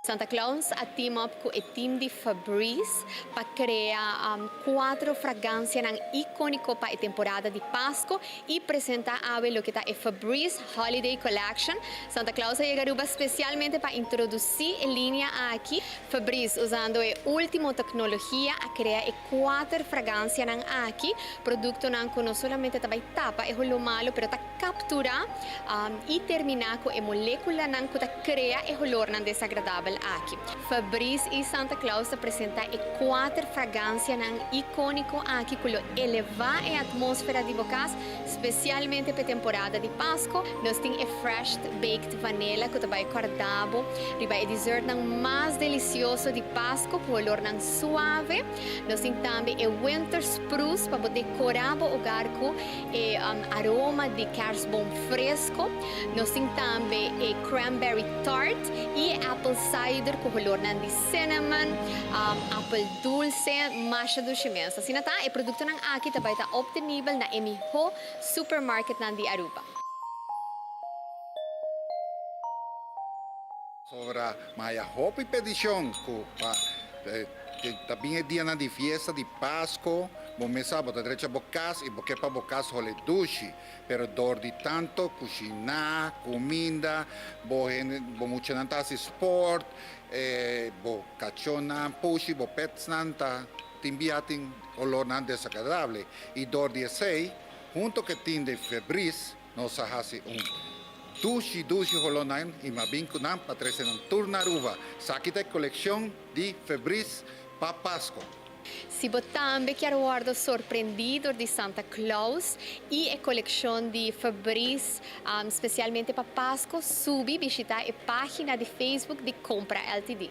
Santa Claus a team up cu e team di Febreze pa crea cuatro fragancianan iconico pa e temporada di Pasco y presenta awe loke ta e Febreze Holiday Collection. Santa Claus a yega Aruba specialmente pa introduci e linea aki. Febreze, usando e ultimo tecnologia, a crea e cuater fragancianan aki, productonan cu no solamente ta bay tapa e holo malo, pero ta captura y termina cu e moleculanan cu ta crea e holornan desagradabel aki. Febreze y Santa Claus ta presenta e cuater fragancianan iconico aki cu lo eleva e atmosfera di bo cas, specialmente p'e temporada di Pasco. Nos tin e Fresh Baked Vanilla cu ta bay corda bo riba e dessertnan mas delicioso di Pasco cu holornan suave. Nos tin tambe e Winter Spruce pa bo decora bo hogar cu e aroma di kerstboom fresco. Nos tin tambe e cranberry tart y e apple cider cu holornan di cinnamon, apel dulce, masha dushi mes. Asina ta, e productonan aki ta bay ta obtenibel na e miho supermarketnan di Aruba. Sobra maya hopi peticion cu pa ta bin e dianan di fiesta di Pasco, bo mes sa bo ta drecha bo cas y bo ke pa bo cas hole dushi, pero dor di tanto cushina, cuminda, bo hende, bo muchanan ta haci sport, bo cachonan, pushi, bo petsnan ta tin bia tin olornan desagradable y dor di esey hunto cu e tin di Febreze, Nos a hasi un dushi dushi holonan y m'a bin cu nan pa trece nan tur na Aruba. Esaki ta e coleccion di Febreze pa Pasco. Si bo tambe kier wordo sorprendi dor di Santa Claus y e coleccion di Febreze specialmente pa Pasco, subi bishita e pagina di Facebook di Compra LTD.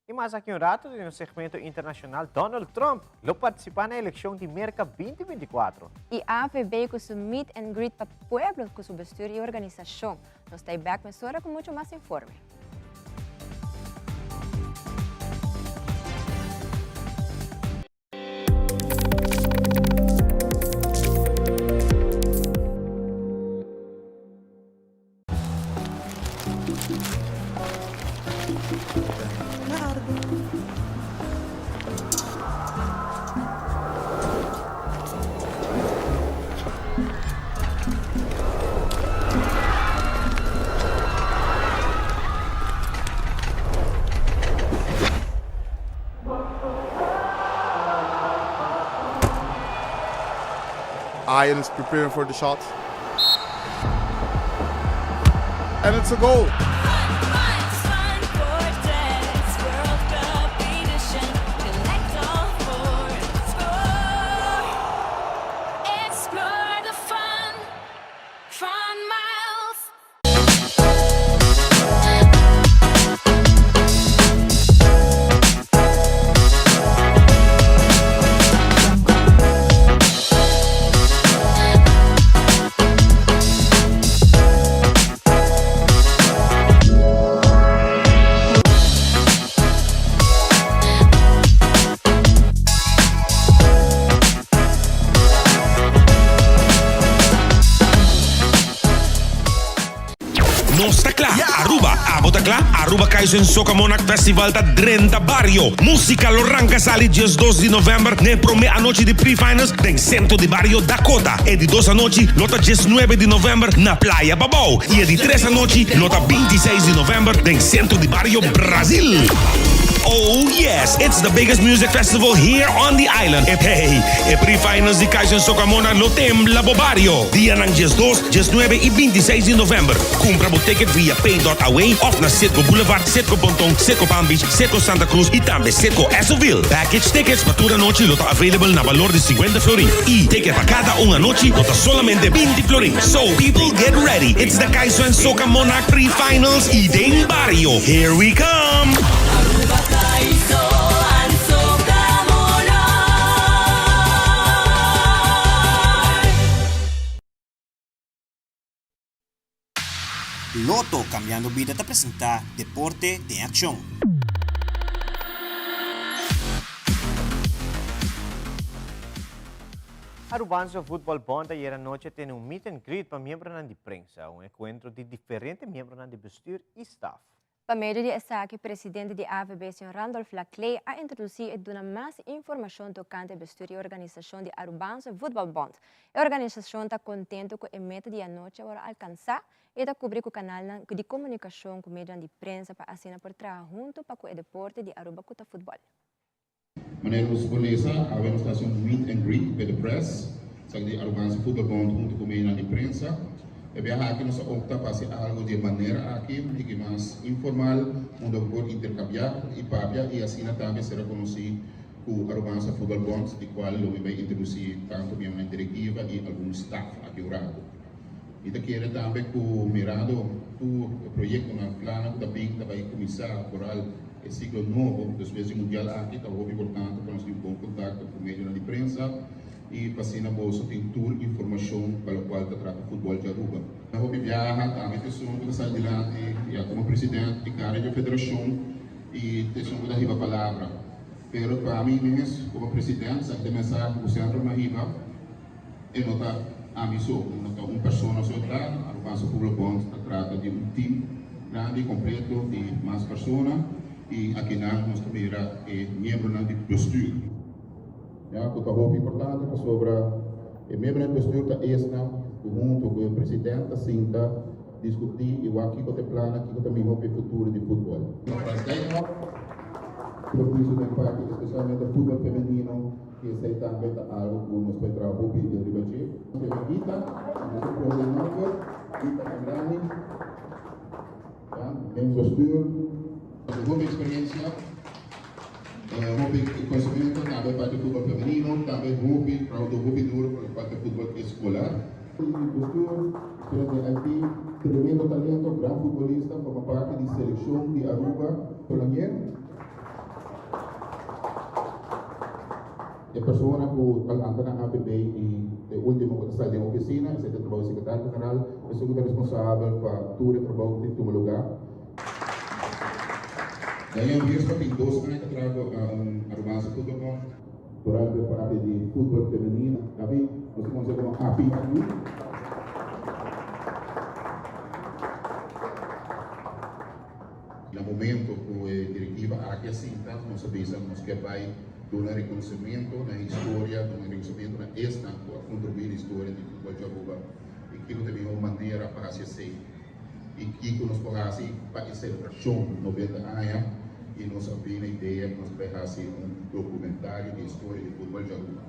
I mas aki un rato den nos segmento internashonal Donald Trump lo partisipá na elekshon di Merka 2024. I AVB ku su meet and greet pa pueblo ku su bestuur i organisashon. Nos ta e bek mesora ku muchu mas informe. Ian is preparing for the shot. And it's a goal. Nos ta kla! Aruba, abo ta kla? Aruba Kaizen Soca Monarch Festival ta drenta bario! Musica lo ranca sali 12 di november na e prome anochi di pre-finals den Centro di Bario Dakota. E di dos anochi lo ta 19 di november na Playa Pabou y e di tres anochi lo ta 26 di november den Centro di Bario Brazil. Oh yes, it's the biggest music festival here on the island. Hey, e pre-finals di Kaiso en Soca Monarch lo tembla bo bario. Dianan 12, 19 y 26 di november. Cumpra bo ticket via pay.away of na Citgo Boulevard, Citgo Ponton, Citgo Palm Beach, Citgo Santa Cruz y tambe Citgo Essoville. Package tickets pa tur anochi lo ta available na balor di 50 florin. Y ticket pa cada un anochi lo ta solamente 20 florin. So, people get ready. It's the Kaiso en Soca Monarch Pre-Finals y den Barrio. Here we come! Aruba Kaiso and Soca Monarch. Lotto Cambiando Bida ta presenta Deporte den Accion. Arubaanse Voetbal Bond ayera nochi a tene un meet and greet pa miembronan di prensa, un encuentro di diferente miembronan di bestuur y staf. Pa medio di esaki presidente di AVB señor Randolph Laclé a introduci y duna mas informacion tocante bestuur y organisacion di Arubaanse Voetbal Bond. E organisacion ta contento cu e meta di anochi a worde alcansa y ta cubri cu canalnan di comunicacion cu medionan di prensa pa asina por traha hunto pa cu e deporte di Aruba cu ta futbol. Manera nos por lesa, awe nos ta hasi un meet and greet with the press, esaki di Arubaanse Voetbalbond hunto ku medionan di prensa. E biaha aki nos a opta pa hasi algo di e manera aki, un tiki mas informal, unda bo por interkambiá i papia i asina tambe ser rekonosí ku Arubaanse Voetbalbond, di kual lo mi bai introdusí tantu miembronan di direktiva i algun staf aki un ratu. Mi ta kere tambe ku mirando tur e proyektonan, plannan ku ta bin ta bai kuminsá foral E siklo nobo despues di mundial aki ta hopi importante pa nos tin bon kontakto ku medionan di prensa i pa asina boso tin tur informashon pa lokual ta trata futbòl di Aruba. Hopi biaha tambe ta esun ku ta sali dilanti ya komo president di kara di e federashon i ta esun ku ta hiba palabra. Pero pa mi mes komo president sa ta e mensahe ku semper mi a hiba. E no ta ami so, no ta un persona so ta, Arubaanse Pueblo Bond ta trata di un team grandi completo di mas persona y akinan nos ta mira e miembronan di bestuur. Ya cu ta hopi importante pasobra e miembronan di bestuur ta esnan cu hunto cu e president ta sinta discuti y wak kico ta e plannan, kico ta miho pa e futuro di futbol. Frans Dijkhoff, Permiso den parti especialmente futbol femenino. I esei tambe ta algu ku nos por traha hopi riba dje. Nos tin Gita, nos ta pone e nòmber, Gita Andrani, ya, den bestuur. Tin hopi eksperensia, hopi konosementu tambe parti futbòl femenino, tambe hopi trabou hopi duro pa parti futbòl eskolar. Bestuur, eksperensia den IT, tremendo talento, gran futbolista, forma parti di selekshon di Aruba. Solange. E persona ku ta lanta na AVB i e ultimo ku ta sali den ofisina, esei ta e trabou di sekretario general, esun ku ta responsabel pa tur e trabou ku tin tuma lugá. Daniel Wiersma tin dos aña ta traha ku Arubaanse Futbol Bond. Durante e parti di futbol femenino, David, nos ta konosé komo Api aki. Na momento ku e direktiva aki a sinta, nos a bisa nos ke bai duna rekonosementu na e historia, duna rekonosementu na esnan ku a kontribuí na historia di futbòl di Aruba i kiko ta e mihó manera pa hasi esei i kiko nos por hasi pa e selebrashon 90 aña i nos a bini na idea ku nos ta bai hasi un dokumentario di historia di futbòl di Aruba.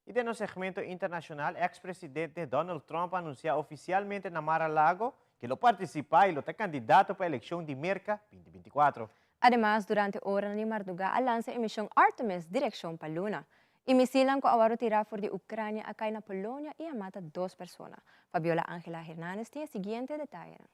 I den nos segmento internashonal, eks presidente Donald Trump a anunsiá ofisialmente na Mar-a-Lago ke lo partisipá i lo ta kandidato pa elekshon di Merka 2024. Ademas, durante oranan di mardugá a lansa e mishon Artemis direkshon pa luna. E misilnan ku a wòrdu tirá for di Ukrania a kai na Polonia i a mata dos persona. Fabiola Angela Hernandez tin e siguiente detayenan.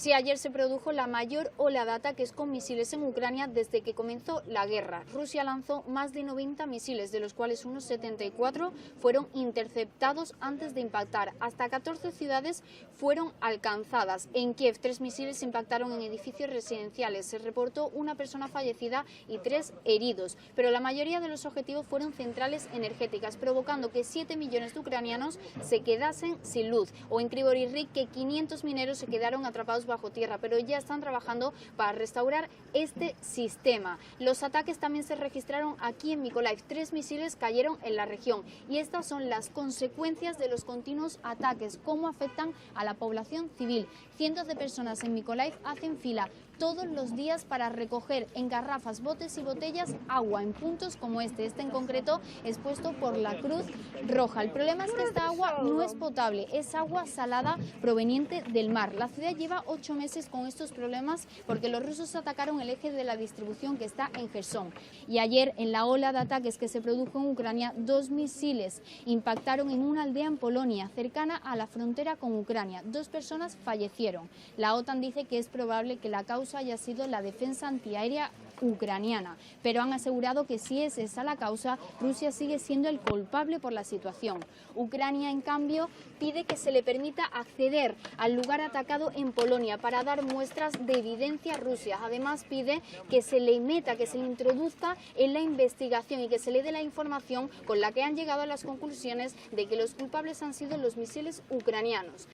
Sí, ayer se produjo la mayor ola de ataques con misiles en Ucrania desde que comenzó la guerra. Rusia lanzó más de 90 misiles, de los cuales unos 74 fueron interceptados antes de impactar. Hasta 14 ciudades fueron alcanzadas. En Kiev, tres misiles impactaron en edificios residenciales. Se reportó una persona fallecida y tres heridos. Pero la mayoría de los objetivos fueron centrales energéticas, provocando que 7 millones de ucranianos se quedasen sin luz. O en Kryvyi Rih, que 500 mineros se quedaron atrapados bajo tierra, pero ya están trabajando para restaurar este sistema. Los ataques también se registraron aquí en Mykolaiv. Tres misiles cayeron en la región y estas son las consecuencias de los continuos ataques, cómo afectan a la población civil. Cientos de personas en Mykolaiv hacen fila todos los días para recoger en garrafas, botes y botellas agua en puntos como este. Este en concreto es puesto por la Cruz Roja. El problema es que esta agua no es potable, es agua salada proveniente del mar. La ciudad lleva ocho meses con estos problemas porque los rusos atacaron el eje de la distribución que está en Jersón. Y ayer, en la ola de ataques que se produjo en Ucrania, dos misiles impactaron en una aldea en Polonia, cercana a la frontera con Ucrania. Dos personas fallecieron. La OTAN dice que es probable que la causa haya sido la defensa antiaérea ucraniana, pero han asegurado que si es esa la causa, Rusia sigue siendo el culpable por la situación. Ucrania, en cambio, pide que se le permita acceder al lugar atacado en Polonia para dar muestras de evidencia a Rusia. Además, pide que se le meta, que se le introduzca en la investigación y que se le dé la información con la que han llegado a las conclusiones de que los culpables han sido los misiles ucranianos.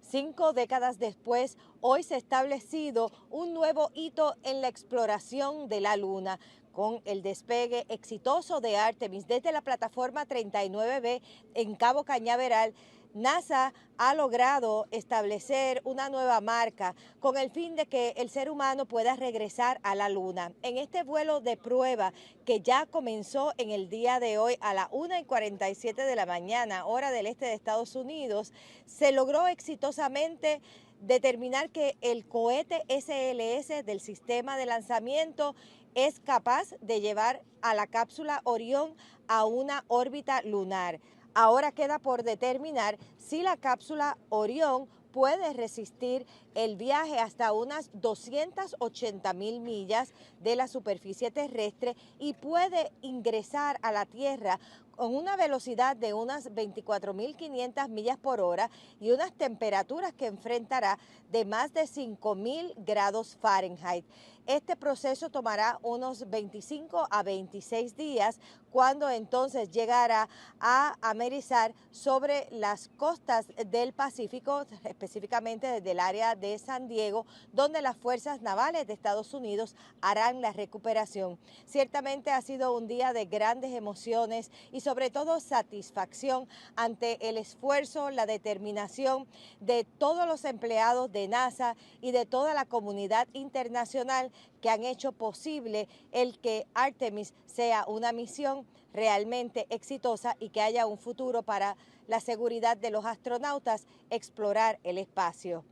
Cinco décadas después, hoy se ha establecido un nuevo hito en la exploración de la Luna con el despegue exitoso de Artemis desde la plataforma 39B en Cabo Cañaveral. NASA ha logrado establecer una nueva marca con el fin de que el ser humano pueda regresar a la Luna. En este vuelo de prueba que ya comenzó en el día de hoy a la 1 y 47 de la mañana, hora del este de Estados Unidos, se logró exitosamente determinar que el cohete SLS del sistema de lanzamiento es capaz de llevar a la cápsula Orión a una órbita lunar. Ahora queda por determinar si la cápsula Orión puede resistir el viaje hasta unas 280 mil millas de la superficie terrestre y puede ingresar a la Tierra con una velocidad de unas 24.500 millas por hora y unas temperaturas que enfrentará de más de 5.000 grados Fahrenheit. Este proceso tomará unos 25 a 26 días, cuando entonces llegará a amerizar sobre las costas del Pacífico, específicamente desde el área de San Diego, donde las fuerzas navales de Estados Unidos harán la recuperación. Ciertamente ha sido un día de grandes emociones y sobre todo satisfacción ante el esfuerzo, la determinación de todos los empleados de NASA y de toda la comunidad internacional que han hecho posible el que Artemis sea una misión realmente exitosa y que haya un futuro para la seguridad de los astronautas explorar el espacio.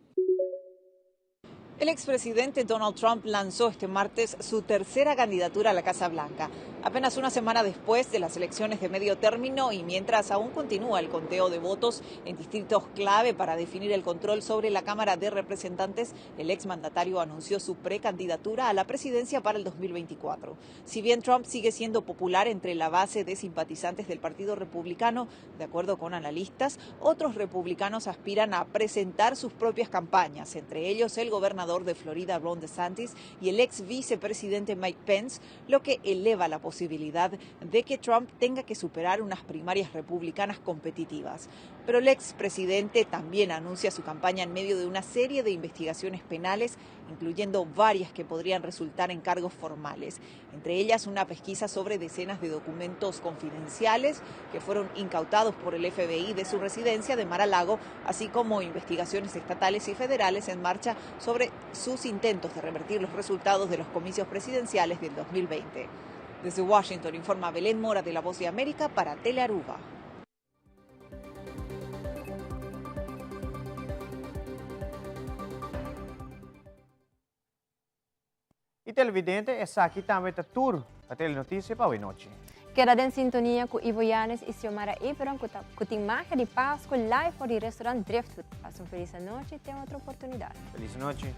El expresidente Donald Trump lanzó este martes su tercera candidatura a la Casa Blanca, apenas una semana después de las elecciones de medio término y mientras aún continúa el conteo de votos en distritos clave para definir el control sobre la Cámara de Representantes, el exmandatario anunció su precandidatura a la presidencia para el 2024. Si bien Trump sigue siendo popular entre la base de simpatizantes del Partido Republicano, de acuerdo con analistas, otros republicanos aspiran a presentar sus propias campañas, entre ellos el gobernador de Florida Ron DeSantis y el ex vicepresidente Mike Pence, lo que eleva la posibilidad de que Trump tenga que superar unas primarias republicanas competitivas. Pero el expresidente también anuncia su campaña en medio de una serie de investigaciones penales, incluyendo varias que podrían resultar en cargos formales, entre ellas una pesquisa sobre decenas de documentos confidenciales que fueron incautados por el FBI de su residencia de Mar-a-Lago, así como investigaciones estatales y federales en marcha sobre sus intentos de revertir los resultados de los comicios presidenciales del 2020. Desde Washington informa Belén Mora de La Voz de América para Telearuba. Y televidente, esaki tambe ta tur pa Telenoticia pa awe nochi. Keda den sintonia cu Ivo Yanes y Xiomara Everon cu ta cu tin magia di Pasco live for di restaurant Driftwood. Pasa un feliz anochi y te otro oportunidad. Feliz nochi.